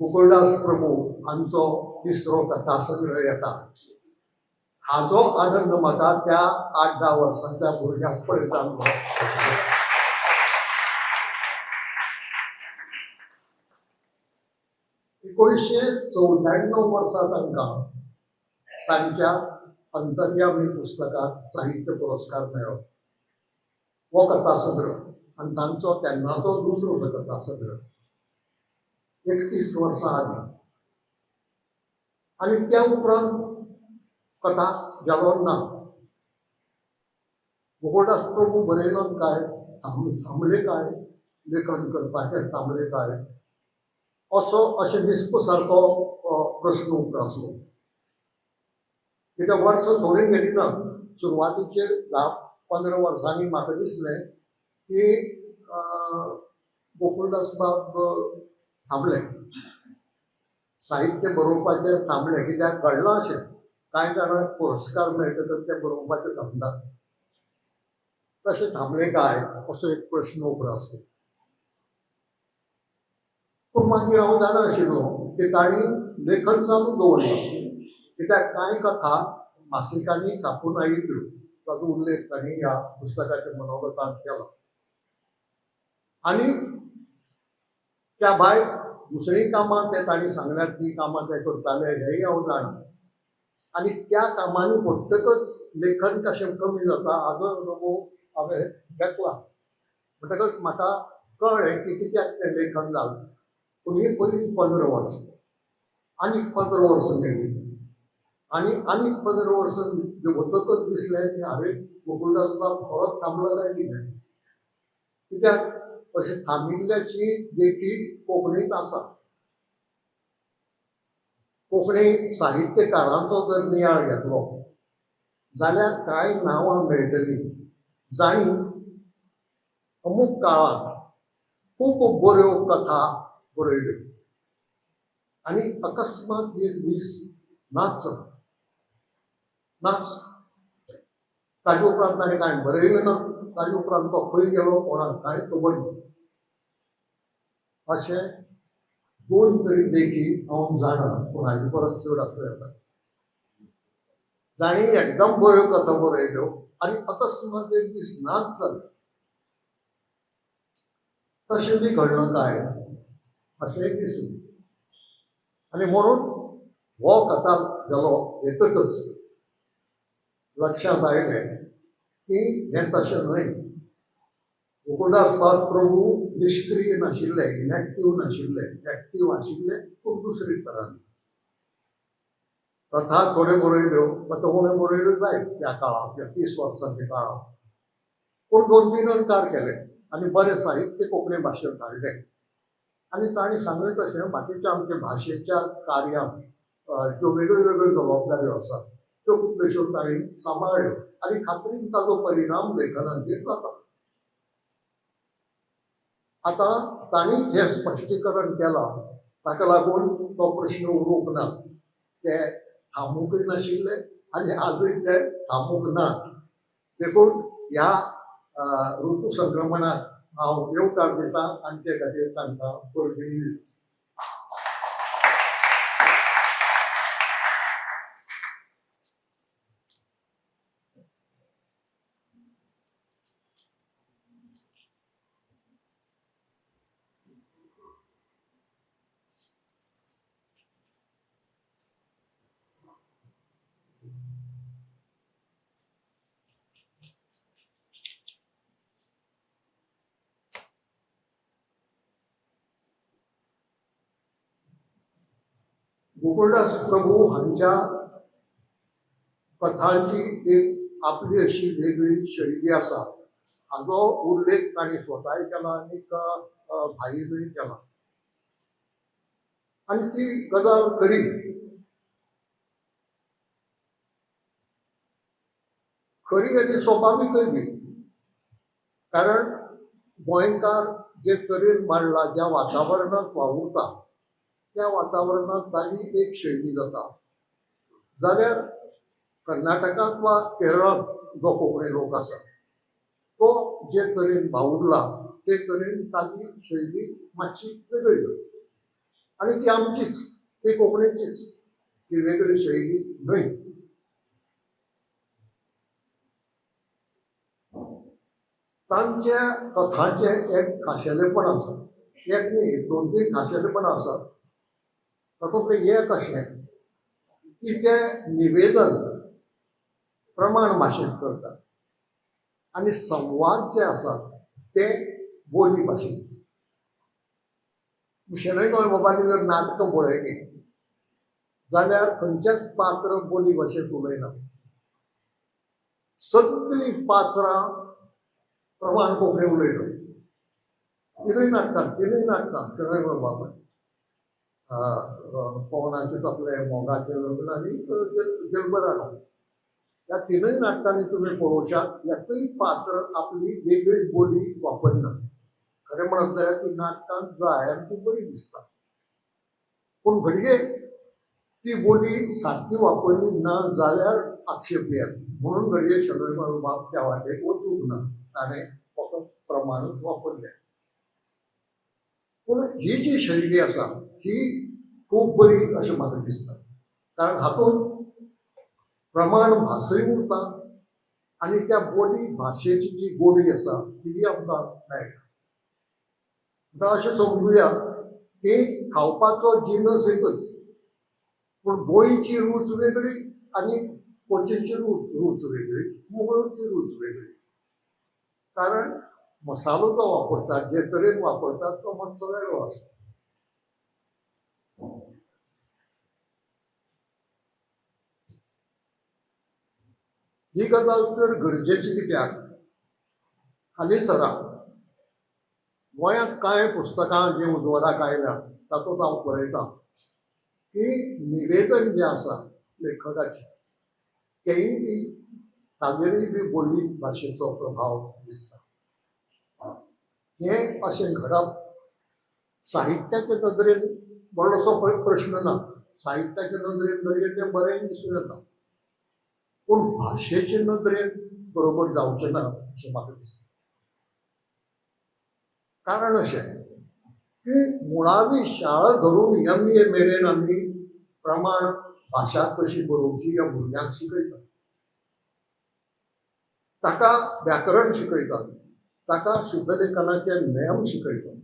गोकुळदास प्रभू हांचो तिसरो कथासंग्रह येता. हाजो आनंद म्हाका त्या 8-10 वर्सांच्या भुरग्याक पळयता. 1994 वर्सा तांकां तांच्या अंतर्यामी पुस्तकाक साहित्य पुरस्कार मेळ्ळो. हो कथासंग्रह आनी तांचो तेन्नाचो दुसरो कथासंग्रह 31 वर्सां आदीं. आनी त्या उपरांत कथा जालो ना. गोकुळदास प्रभू बरयलो काय थांबले काय, लेखन करपाचें थांबले काय, असो अशें दिसपा सारको प्रस्न उप्रासलो. कित्याक वर्सां थोडीं गेलीं ना. सुरवातीचेर 10-15 वर्सांनी म्हाका दिसलें की गोकुळदास बाब थांबले, साहित्य बरोवपाचें थांबलें. कित्याक घडलां अशें कांय जाणांक पुरस्कार मेळटकच ते बरोवपाचें थांबतात, तशें थांबलें काय असो एक प्रस्न उप्रासलो. पूण मागीर हांव जाणा आशिल्लो की तांणी लेखन चालू दवरलां, कित्याक कांय कथा मासिकांनी छापून आयिल्ल्यो ताजो उल्लेख तांणी ह्या पुस्तकाच्या मनोगतांत केला. आनी त्या भायर दुसरीं कामां ते तांणी सांगल्यात ती कामां ते करताले हेंय हांव जाणा. आनी त्या कामांनी पडटकच लेखन कशें कमी जाता हाजो अनुभव हांवें घेतला. म्हणटकच म्हाका कळ्ळें की कित्याक तें लेखन जालें. पूण ही पयलीं 15 वर्सां आनीक 15 वर्सां गेलीं आनी आनीक 15 वर्सां वतकच दिसलें की हांवें गोकुळदास बाब खरोच थांबलो काय कितें, कित्याक अशें थांबिल्ल्याची देखी कोंकणींत आसा. कोंकणी साहित्यकारांचो जर नियाळ घेतलो जाल्यार कांय नांवां मेळटलीं जांणी अमूक काळांत खूब बऱ्यो कथा बरयल्यो आनी अकस्मात एक दीस नाच नाच. ताजे उपरांत ताणें कांय बरयलें ना, ताजे उपरांत तो खंय गेलो कोणाक कांय खबर ना. अशें 2 तरी देखी हांव जाणा, पूण हाजे परस चड आसूं येता, जांणी एकदम बऱ्यो कथा बरयल्यो आनी अकस्मात एक दीस नाच जाले. तशें बी घडलां काय अशेंय दिसलें. आनी म्हणून हो कथा जालो येतकच लक्षांत आयलें की हें तशें न्हय. गोकुळदास बाब प्रभू निश्क्रीय नाशिल्ले, इनॅक्टीव नाशिल्ले, एक्टीव आशिल्ले, पूण दुसरे तरान. कथा थोड्यो बरयल्यो, कथा उण्यो बरयल्यो जायत त्या काळांत, त्या 30 वर्सांच्या काळांत, पूण 2-3 अणकार केले आनी बरें साहित्य कोंकणी भाशेंत हाडलें. आनी तांणी सांगलें तशें बाकीच्या आमच्या भाशेच्या कार्यांत ज्यो वेगळ्यो वेगळ्यो जबाबदाऱ्यो आसात त्यो कितल्योश्यो तांणी सांबाळ्ळ्यो आनी खात्रीन ताजो परिणाम लेखनाचेर जाता. आतां तांणी जें स्पश्टीकरण केलां ताका लागून तो प्रश्न उरूंक ना. ते थांबूंकय नाशिल्ले आनी आजूय ते थांबूंक ना. देखून ह्या ऋतू संक्रमणाक हांव येवकार दिता आनी ते खातीर तांकां परबीं दिता. गोकुळदास प्रभू हांच्या कथांची एक आपली अशी वेगळी शैली आसा, हाजो उल्लेख तांणी स्वताय केला आनी भाईनूय केला. आनी ती गजाल खरी. खरी आनी स्वभावीकय बी, कारण गोंयकार जे तरेन मांडला, ज्या वातावरणांत वावुरता त्या वातावरणांत ताजी एक शैली जाता. जाल्यार कर्नाटकांत वा केरळांत जो कोंकणी लोक आसा तो जे तरेन वावुरला ते तरेन ताजी शैली मातशी वेगळी जाता आनी ती आमचीच, ती कोंकणीचीच, ती वेगळी शैली न्हय. तांच्या कथांचें एक खाशेलेपण आसा, एक न्ही 2-3 खाशेलेपणां आसा. तातूंतलें एक अशें की तें निवेदन प्रमाण भाशेंत करतात आनी संवाद जे आसात ते बोली भाशेंत. शणै गोंयबाबांनी जर नाटकां पळयलीं जाल्यार खंयचेंच पात्र बोली भाशेंत उलयना, सगळीं पात्रां प्रमाण कोंकणी उलयतात. तिनूय नाटकां, तिनूय नाटकां शणै गोंयबाबान, पवनाचें तपलें, मोगाचें लग्न आनी जल्मराणो, ह्या तिनूय नाटकांनी तुमी पळोवशात एकूय पात्र आपली वेगळी बोली वापरना. खरें म्हणत जाल्यार ती नाटकांत जाय आनी ती बरी दिसता, पूण घडये ती बोली सारकी वापरली ना जाल्यार आक्षेप येत म्हणून घडये शणै गोंयबाब त्या वाटेक वचूंक ना, ताणें फकत प्रमाणूच वापरलें. पूण ही जी शैली आसा ही खूब बरी अशें म्हाका दिसता, कारण हातूंत प्रमाण भासय उरता आनी त्या बोली भाशेची जी गोडी आसा ती आमकां मेळटा. आतां अशें समजुया की खावपाचो जिनस एकच, पूण गोंयची रूच वेगळी आनी कोचीची रूच वेगळी, मुंबयची रूच वेगळी. कारण मसालो जो वापरतात, जे तरेन वापरतात तो मातसो वेगळो आसता. ही गजाल तर गरजेची कित्याक, हालीं सरा गोंयांत कांय पुस्तकां जीं उजवाडाक आयल्यात तातूंत हांव पळयतां की निवेदन जें आसा लेखकाचें तेंय बी ताजेरूय बी बोली भाशेचो प्रभाव दिसता. हें अशें घडप साहित्याचे नदरेन व्हडलोसो प्रश्न ना, साहित्याचे नदरेन घडये तें बरें दिसूं येता, पूण भाशेचे नदरेन बरोबर जावचें ना अशें म्हाका दिसता. कारण अशें की मुळावी शाळा धरून MA मेरेन आमी प्रमाण भाशा कशी बरोवची ह्या भुरग्यांक शिकयतात, ताका व्याकरण शिकयतात, ताका शुद्धलेखनाचे नेम शिकयतात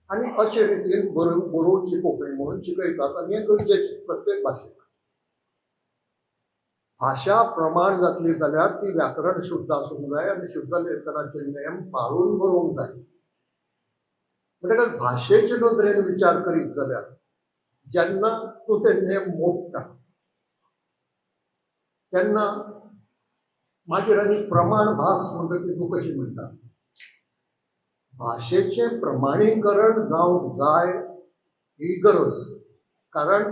आनी अशे रितीन बरोवची कोंकणी म्हणून शिकयतात. आनी हें गरजेचें प्रत्येक भाशेक. भाशा प्रमाण जातली जाल्यार ती व्याकरण शुद्ध आसूंक जाय आनी शुद्धलेखनाचे नेम पाळून बरोवंक जाय. म्हणटकच भाशेचे नदरेन विचार करीत जाल्यार जेन्ना तूं ते नेम मोडटा तेन्ना मागीर आनी प्रमाण भास म्हणटा ती तूं कशी म्हणटा. भाशेचें प्रमाणीकरण जावंक जाय ही गरज, कारण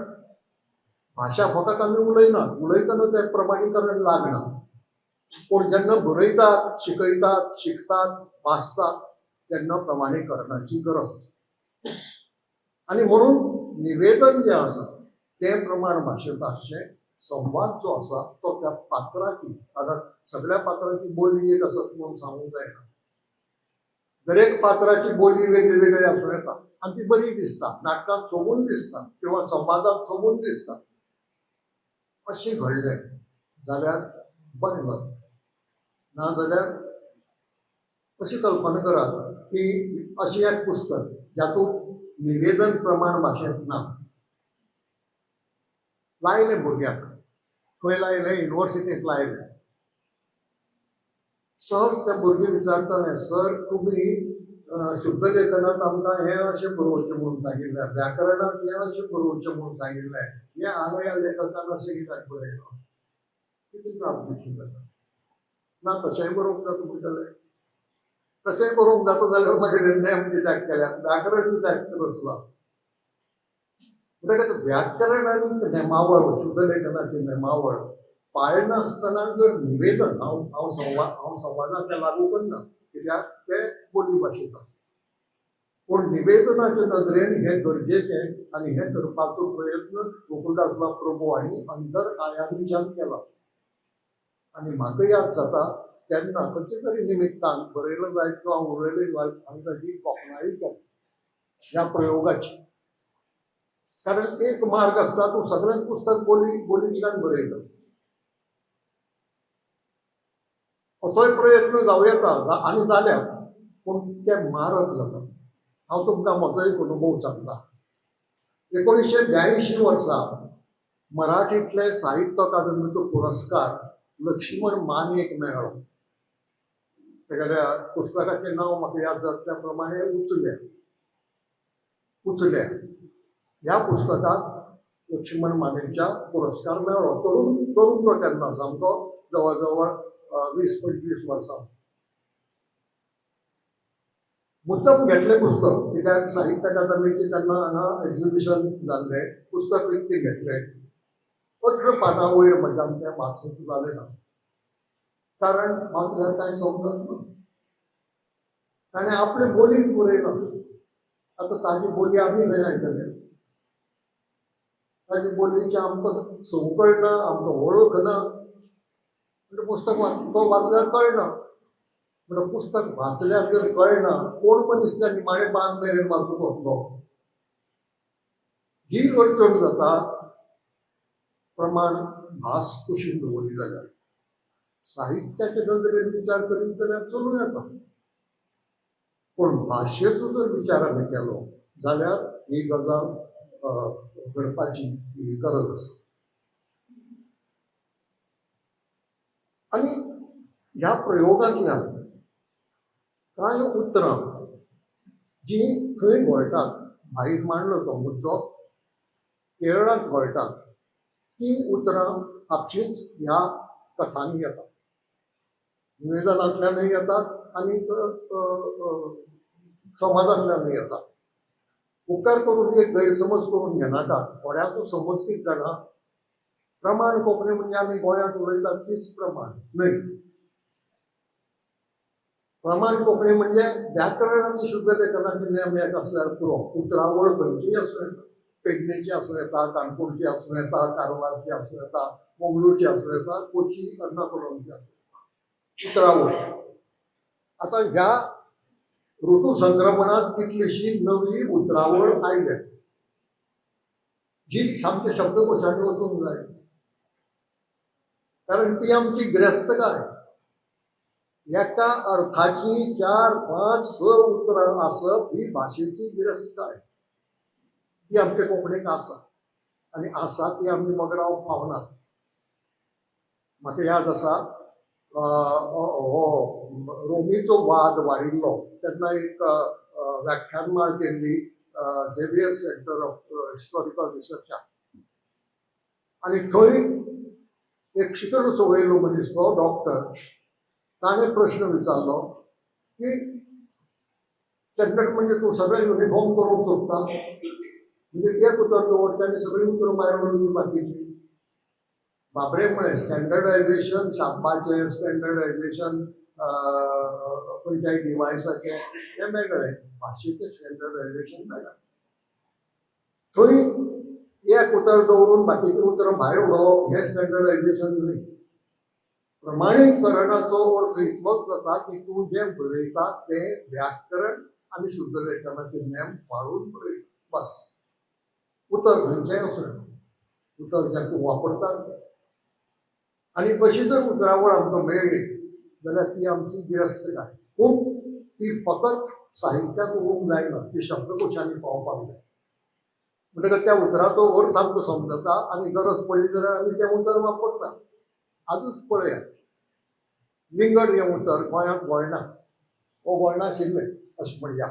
भाशा फकत आमी उलयनात, उलयतना तें प्रमाणीकरण लागना, पूण जेन्ना बरयतात, शिकयतात, शिकतात, वाचतात तेन्ना प्रमाणीकरणाची गरज आसा. आनी म्हणून निवेदन जें आसा तें प्रमाण भाशेंत आसचें, संवाद जो आसा तो त्या पात्राची, कारण सगळ्या पात्राची बोली एक आसत म्हणून सांगूंक जायना, दरेक पात्राची बोली वेगळी वेगळी आसूं येता आनी ती बरी दिसता, नाटकांत सोबून दिसता किंवा संवादांत सोबून दिसता. अशें घडलें जाल्यार बरें जाता, ना जाल्यार अशी कल्पना करात की अशें एक पुस्तक जातूंत निवेदन प्रमाण भाशेंत ना, लायलें भुरग्यांक, खंय लायलें, युनिवर्सिटींत लायलें, सहज ते भुरगे विचारताले, सर तुमी शुद्धलेखनांत आमकां हें अशें बरोवचें म्हणून सांगिल्लें, व्याकरणांत हें अशें बरोवचें म्हणून सांगिल्लें, हें हांगा ह्या लेखकान अशें कित्याक बरयलां, कितें जाप दिवची जाता ना, तशेंय बरोवंक जाता म्हणटलें, तशेंय बरोवंक जाता जाल्यार मागीर नेम कित्याक केल्यात, व्याकरण कित्याक रचलां. म्हणटकच व्याकरण आनी नेमावळ, शुद्धलेखनाची नेमावळ पाळनासतना जर निवेदन, हांव हांव संवाद हांव संवादाक तें लागू करना कित्याक ते बोली भाशेंत, पूण निवेदनाचे नदरेन हें गरजेचें आनी हें करपाचो प्रयत्न गोकुळदासबाब प्रभू हांणी अंतर आयामीच्यान केला. आनी म्हाका याद जाता तेन्ना खंयच्या तरी निमित्तान बरयलो जायत किंवा उलयलें जायत आमी ताची तोखणाय केली ह्या प्रयोगाची, कारण एक मार्ग आसता तूं सगळेंच पुस्तक बोलींतल्यान बरयता, असोय प्रयत्न जावं येता आनी जाल्या, पूण ते मारक जाता. हांव तुमकां म्हजो एक अनुभव सांगता. 1982 वर्सा मराठींतले साहित्य अकादमीचो पुरस्कार लक्ष्मण मानेक मेळ्ळो. तेगेल्या पुस्तकाचें नांव म्हाका याद जाता त्या प्रमाणे उचल्या, उचल्या ह्या पुस्तकाक लक्ष्मण मानेच्या पुरस्कार मेळ्ळो. तरुण तरुण तो तेन्ना सामको जवळ जवळ 20-25 वर्सां. मुद्दम घेतलें पुस्तक कित्याक साहित्य अकादमीचें तेन्ना हांगा एक्झिबिशन जाल्लें, पुस्तक विकतें घेतलें. 18 पानां वयर म्हज्यान तें वाचूंक जालें ना, कारण वाचल्यार कांय समजत ना. ताणें आपले बोलीन बरयलां, आतां ताजी बोली आमी खंय आयकले, ताजी बोलीची आमकां संवकळ ना, आमकां वळख ना, म्हणजे पुस्तक तो वाचल्यार कळना. म्हणजे पुस्तक वाचल्यार जर कळना, कोण मनीस त्या निमाणे पान मेरेन वाचूंक वतलो, ही अडचण जाता प्रमाण भास कुशीन दवरली जाल्यार. साहित्याच्या नदरेन विचार करीत जाल्यार चलूं येता, पूण भाशेचो जर विचार आमी केलो जाल्यार ही गजाल घडपाची ही गरज आसा. आनी ह्या प्रयोगांतल्यान कांय उतरां जीं थंय घोळटात, भायर मांडलो तो मुद्दो, केरळांत घोळटात तीं उतरां आपशींच ह्या कथांनी येतात, निवेदनांतल्यानूय येतात आनी समाजांतल्यानूय येतात. उपकार करून एक गैरसमज करून घेनाका, थोड्याचो समज कितें जाणा, प्रमाण कोंकणी म्हणजे आमी गोंयांत उलयतात तीच प्रमाण न्हय. प्रमाण कोंकणी म्हणजे व्याकरण आनी शुद्धलेखनाचे नेम एक आसल्यार पुरो. उतरावळ खंयचीय आसूं येता, पेडणेची आसूं येता, काणकोणची आसूं येता, कारवारची आसूं येता, मंगळूरची आसूं येता, कोची एर्नाकुलमची आसूं येता, उतरावळ. आतां ह्या ऋतू संक्रमणांत कितलीशी नवी उतरावळ आयल्या जी सामके शब्दकोशांनी वचूंक जाय, कारण ती आमची गिरेस्तकाय. एका अर्थाची 4, 5, 6 उतरां आसप ही भाशेची गिरेस्तकाय, ती आमच्या कोंकणीक आसा आनी आसा ती आमी वगडावंक पावनात. म्हाका याद आसा हो रोमीचो वाद वाडिल्लो तेन्ना एक व्याख्यानमाळ केल्ली झेवियर सेंटर ऑफ हिस्टॉरिकल रिसर्चाक, आनी थंय एक शिकलो सवयलो मनीस तो डॉक्टर, ताणें प्रश्न विचारलो की स्टँडर्ड म्हणजे तूं सगळें युनिफॉर्म करूंक सोदता, म्हणजे एक उतर दवरता आनी सगळीं उतरां भायर उडोवची बाकीची. बाबरे म्हळें स्टँडर्डायजेशन छापपाचें, स्टँडर्डायजेशन खंयच्याय डिवायसाचें तें वेगळें, भाशेचें स्टँडर्डायजेशन वेगळें. थंय एक उतर दवरून बाकीचीं उतरां भायर उडोवप हें स्टँडर्डायजेशन न्हय. प्रमाणीकरणाचो अर्थ इतलोच जाता की तूं जें बरयता तें व्याकरण आनी शुद्धलेखनाचे नेम पाळून बरयता, बस. उतर खंयचेंय आसूं येता, उतर जें तूं वापरता. आनी अशी जर उतरावळ आमकां मेळ्ळी जाल्यार ती आमची गिरेस्तकाय. पूण ती फकत साहित्यांत उरूंक जायना, ती शब्दकोशांनी पावपाक जाय. म्हणटकच त्या उतराचो अर्थ आमकां समजता आनी गरज पडली जाल्यार आमी तें उतर वापरता. आजूच पळयात, विंगड हें उतर गोंयांत घोळना, हो घोळनाशिल्लें अशें म्हणया,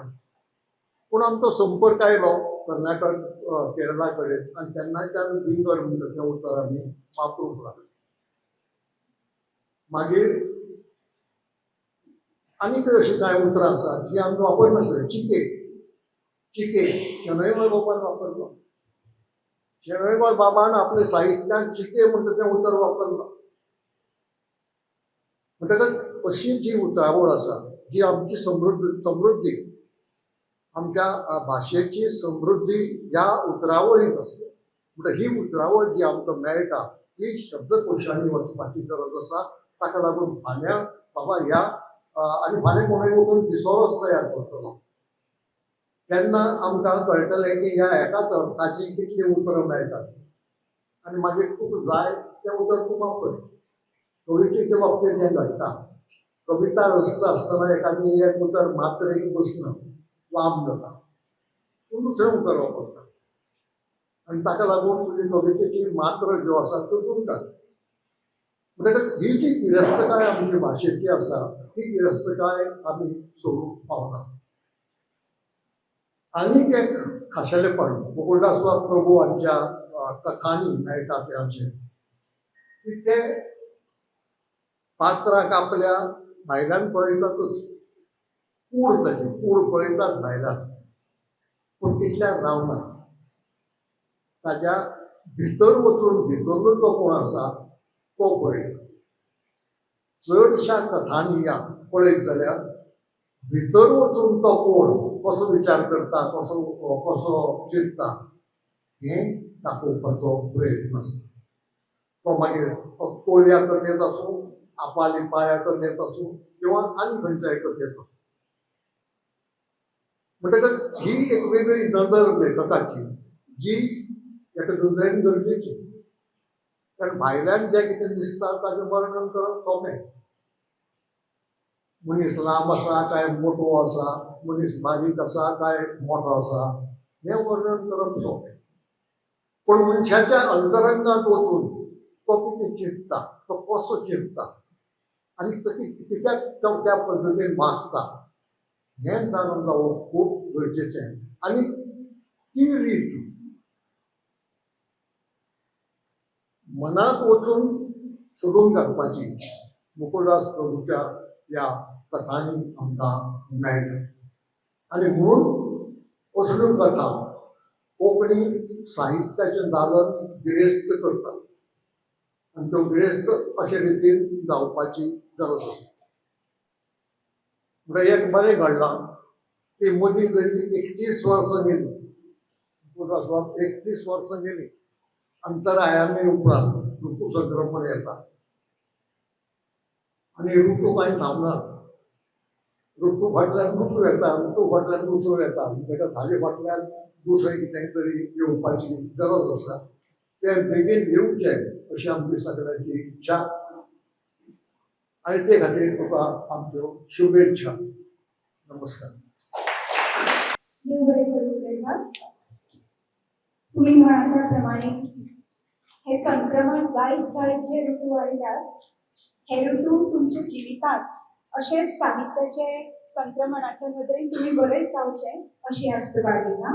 पूण आमचो संपर्क आयलो कर्नाटक केरळा कडेन आनी तेन्नाच्यान विंगड म्हणटा तें उतर आमी वापरूंक लागले. मागीर आनीक अशीं कांय उतरां आसात जीं आमी वापरनासले. चिके, चिके शणै गोंयबाबान वापरलो. शणै गोंयबाबान आपल्या साहित्यांत चिके म्हणटा तें उतर वापरलां. म्हणटकच अशी जी उतरावळ आसा जी आमची समृद्धी, आमच्या भाशेची समृद्धी ह्या उतरावळींत आसा. म्हणटा ही उतरावळ जी आमकां मेळटा ती शब्दकोशांनी वचपाची गरज आसा. ताका लागून फाल्यां बाबा ह्या आनी फाल्यां कोणूय वचून थिसॉरस तयार करतलो तेन्ना आमकां कळटलें की ह्या एकाच अर्थाची कितलीं उतरां मेळटात आनी मागीर तुका जाय तें उतर तूं वापर. कवितेच्या बाबतींत हें घडटा, कविता रचता आसतना एखादी एक उतर मात्रेक बसना, लांब जाता, तूं दुसरें उतर वापरता आनी ताका लागून तुजी कवितेची मात्रा ज्यो आसा त्यो तुटतात. म्हणटकच ही जी गिरेस्तकाय आमची भाशेची आसा ती गिरेस्तकाय आमी सोडूंक पावना. आनीक एक खाशेलेपण गोकुळदास प्रभू हांच्या कथांनी मेळटा तें अशें की ते पात्राक आपल्या भायल्यान पळयतातूच, कूड ताची कूड पळयतात भायल्यान, पूण तितल्यान रावना, ताज्या भितर वचून भितरलो जो कोण आसा तो पळयता. चडश्या कथांनी ह्या पळयत जाल्यार भितर वचून तो कोण कसो विचार करता, कसो कसो चिंतता हें दाखोवपाचो प्रयत्न आसता. तो मागीर कोळ्या कथेंत आसूं, आपाली पाया कथेंत आसूं किंवा आनी खंयच्याय कथेंत आसूं. म्हणटकच ही एक वेगळी नदर लेखकाची जी एका नदरेन गरजेची. कारण भायल्यान जें कितें दिसता ताचें वर्णन करप सोंपें. मनीस लांब आसा काय मोटो आसा, मनीस बारीक आसा काय मोटो आसा, हें वर्णन करप सोंपें. पूण मनशाच्या अंतरंगांत वचून तो कितें चिंतता, तो कसो चिंतता आनी तो कित्याक तो त्या पद्दतीन वागता हें जाणून जावप खूब गरजेचें. आनी ती रीत मनांत वचून सोदून काडपाची मुकुलदास प्रभूच्या ह्या कथांनी आमकां मेळटा. आनी म्हणून असल्यो कथा कोंकणी साहित्याचें दालन गिरेस्त करता आनी त्यो गिरेस्त अशे रितीन जावपाची गरज आसा. म्हणल्यार एक बरें घडलां की मदीं जरी 31 वर्सां गेलीं, मुकुलदास बाब 31 वर्सां गेलीं अंतरायामी उपरांत ऋतू संक्रमण येता आनी ऋतू कांय थांबनात. ऋतू फाटल्यान ऋतू येता, ऋतू फाटल्यान दुसरो येता, ताका ताजे फाटल्यान दुसरें कितें तरी येवपाची गरज आसा. तें बेगीन येवचें अशी आमची सगळ्यांची इच्छा आनी ते खातीर तुका आमच्यो शुभेच्छा. नमस्कार. देव बरें करूं उदयबाब. तुम्ही म्हळां त्या प्रमाणे हे संक्रमण जायत जायत जे ऋतू आयल्यात हे ऋतू तुमच्या जिवितांत अशेंच साहित्याचे संक्रमणाच्या नदरेन तुमी बरयत रावचे अशी आस्त बाळगिता.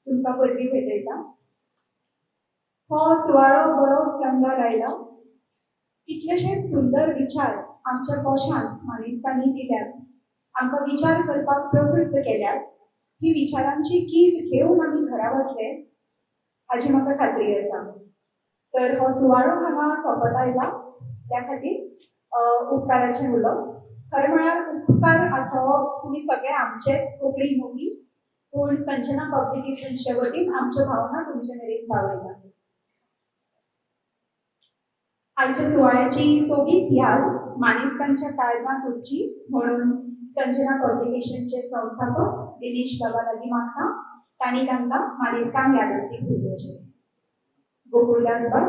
तुमकां परबीं भेटयता. हो सुवाळो बरोच रंगार आयला. कितलेशेच सुंदर विचार आमच्या पोशांत मानेस्तांनी दिल्यात, आमकां विचार करपाक प्रवृत्त केल्यात. ही विचारांची कीज घेवन आमी घरा वतले हाजी म्हाका खात्री आसा. तर हो सुवाळो हांगा सोंपत आयला, त्या खातीर उपकाराचें उलोवप. खरें म्हळ्यार उपकार आठोवप तुमी सगळे आमचेच कोंकणी मोगी, पूण संजना पब्लिकेशन्सच्या वतीन आमच्यो भावना तुमचे मेरेन पावयता. आयच्या सुवाळ्याची सोबीत याद मानेस्तांच्या काळजांत उरची म्हणून संजना पब्लिकेशनचे संस्थापक दिनेश बाबा लागीं मागता तांणी तांकां मानेस्तांक यादस्तीक भेटोवचें. गोकुळदास बाब.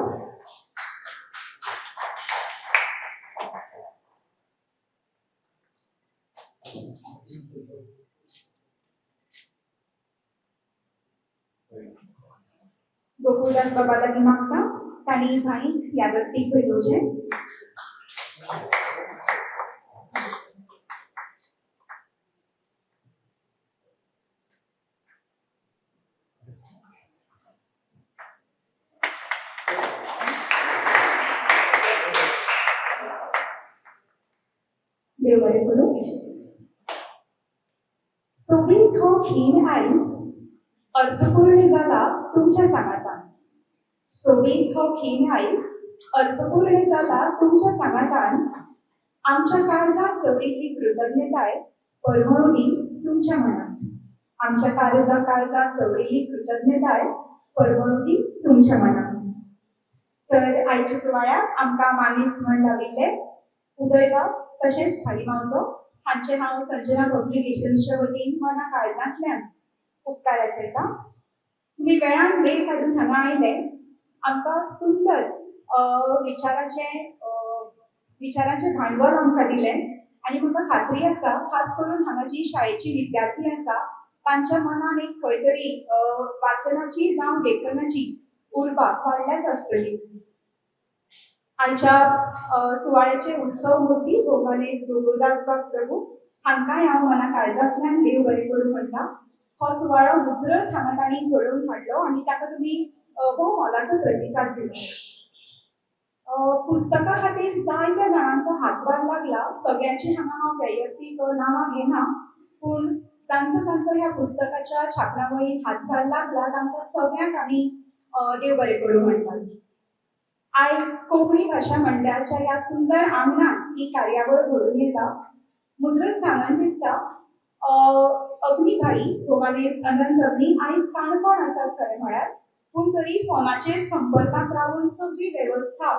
गोकुळदास बाबा लागीं मागता तांणी भाईक यादस्तीक भेटोवचें. देव बरें करूं. सोबीत हो खीण आयज अर्थपूर्ण जाला तुमच्या सांगातान. सोबीत हो खीण आयज अर्थपूर्ण जाला तुमच्या सांगातान. आमच्या काळजात चवरिल्ली कृतज्ञताय परमळूनी तुमच्या मनात. आमच्या काळजात चवरिल्ली कृतज्ञताय परमळूनी तुमच्या मनात. तर आयच्या सुवाळ्याक आमकां मानेस्त म्हण लाविल्ले उदयबाब तशेंच भाई मावजो हांचे हांव संजना पब्लिकेशन्सच्या वतीन मना काळजांतल्यान उपकार आठयता. तुमी वेळान वेळ काडून हांगा आयले, आमकां सुंदर विचाराचें भांडवल आमकां दिलें आनी म्हाका खात्री आसा खास करून हांगा जी शाळेची विद्यार्थी आसा तांच्या मनान एक खंय तरी वाचनाची जावं लेखनाची उर्बा वाडल्याच आसतली. आयच्या सुवाळ्याचे उत्सव मूर्ती भोवमानेस्त गोकुळदास बाब प्रभू हांकांय हांव मना काळजांतल्यान देव बरें करूं म्हणटा. हो सुवाळो मुजरत हांगा तांणी घडोवन हाडलो आनी ताका तुमी भोव मोलाचो प्रतिसाद दिलो. पुस्तका खातीर जायत्या जाणांचो हातभार लागला. सगळ्यांची हांगा हांव वैयक्तीक नांवां घेना, पूण जांचो जांचो ह्या पुस्तकाच्या छापणावळीन हातभार लागला तांकां सगळ्यांक आमी देव बरें करूं म्हणटात. आयज कोंकणी भाशा मंडळाच्या ह्या सुंदर आंगणांत ही कार्यावळ घडून येता. मुजरत सांगन दिसता अग्निभाई भोवमानेस्त अनंत अग्नी आयज काणकोण आसात खरें म्हळ्यार, पूण तरी फोनाचेर संपर्कांत रावून सगळी वेवस्था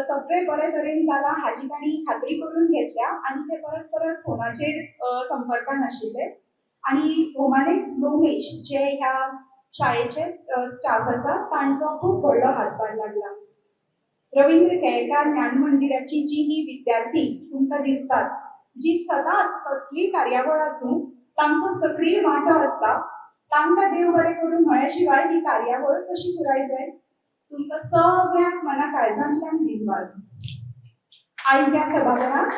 सगळें बरे तरेन जालां हाजी तांणी खात्री करून घेतल्या आनी ते परत परत फोनाचेर संपर्कांत आशिल्ले. आनी भोवमानेस्त लोमेश जे ह्या शाळेचेच स्टाफ आसा तांचो खूब व्हडलो हातभार लागला. रवींद्र केळेकार ज्ञान मंदिराची जी ही विद्यार्थी तुमकां दिसतात, जी सदांच कसलीय कार्यावळ आसूं तांचो सक्रीय वांटो आसता, तांकां देव बरें करूं म्हळ्या शिवाय ही कार्यावळ कशी पुराय जाय. तुमकां सगळ्यांक मना काळजांतल्यान दिनवास. आयज ह्या सभाघरांत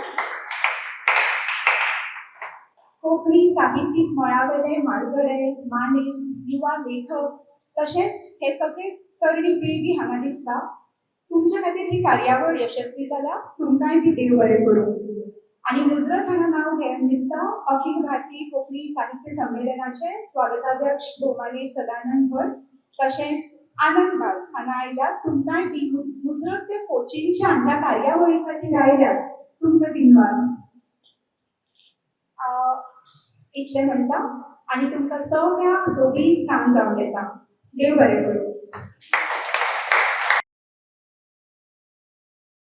कोंकणी साहित्यीक मळावेले म्हालगडे, मानेस्त, युवा लेखक तशेंच हे सगळे तरणी पिळगी हांगा दिसता. तुमच्या खातीर ही कार्यावळ यशस्वी जाल्या, तुमकांय बी देव बरें करूं. आनी मुजरत हांगा नांव घेवन दिसता अखिल भारतीय कोंकणी साहित्य संमेलनाचे स्वागताध्यक्ष भोवमानी सदानंद भट तशेंच आनंद बाब हांगा आयल्यात. तुमकांय बी मुजरत ते कोचिंगच्या ह्या कार्यावळी खातीर आयल्यात, तुमकां दिनवास. इतलें म्हणटा आनी तुमकां सगळ्यांक सोबीत सांज जावन येता. देव बरें करूं.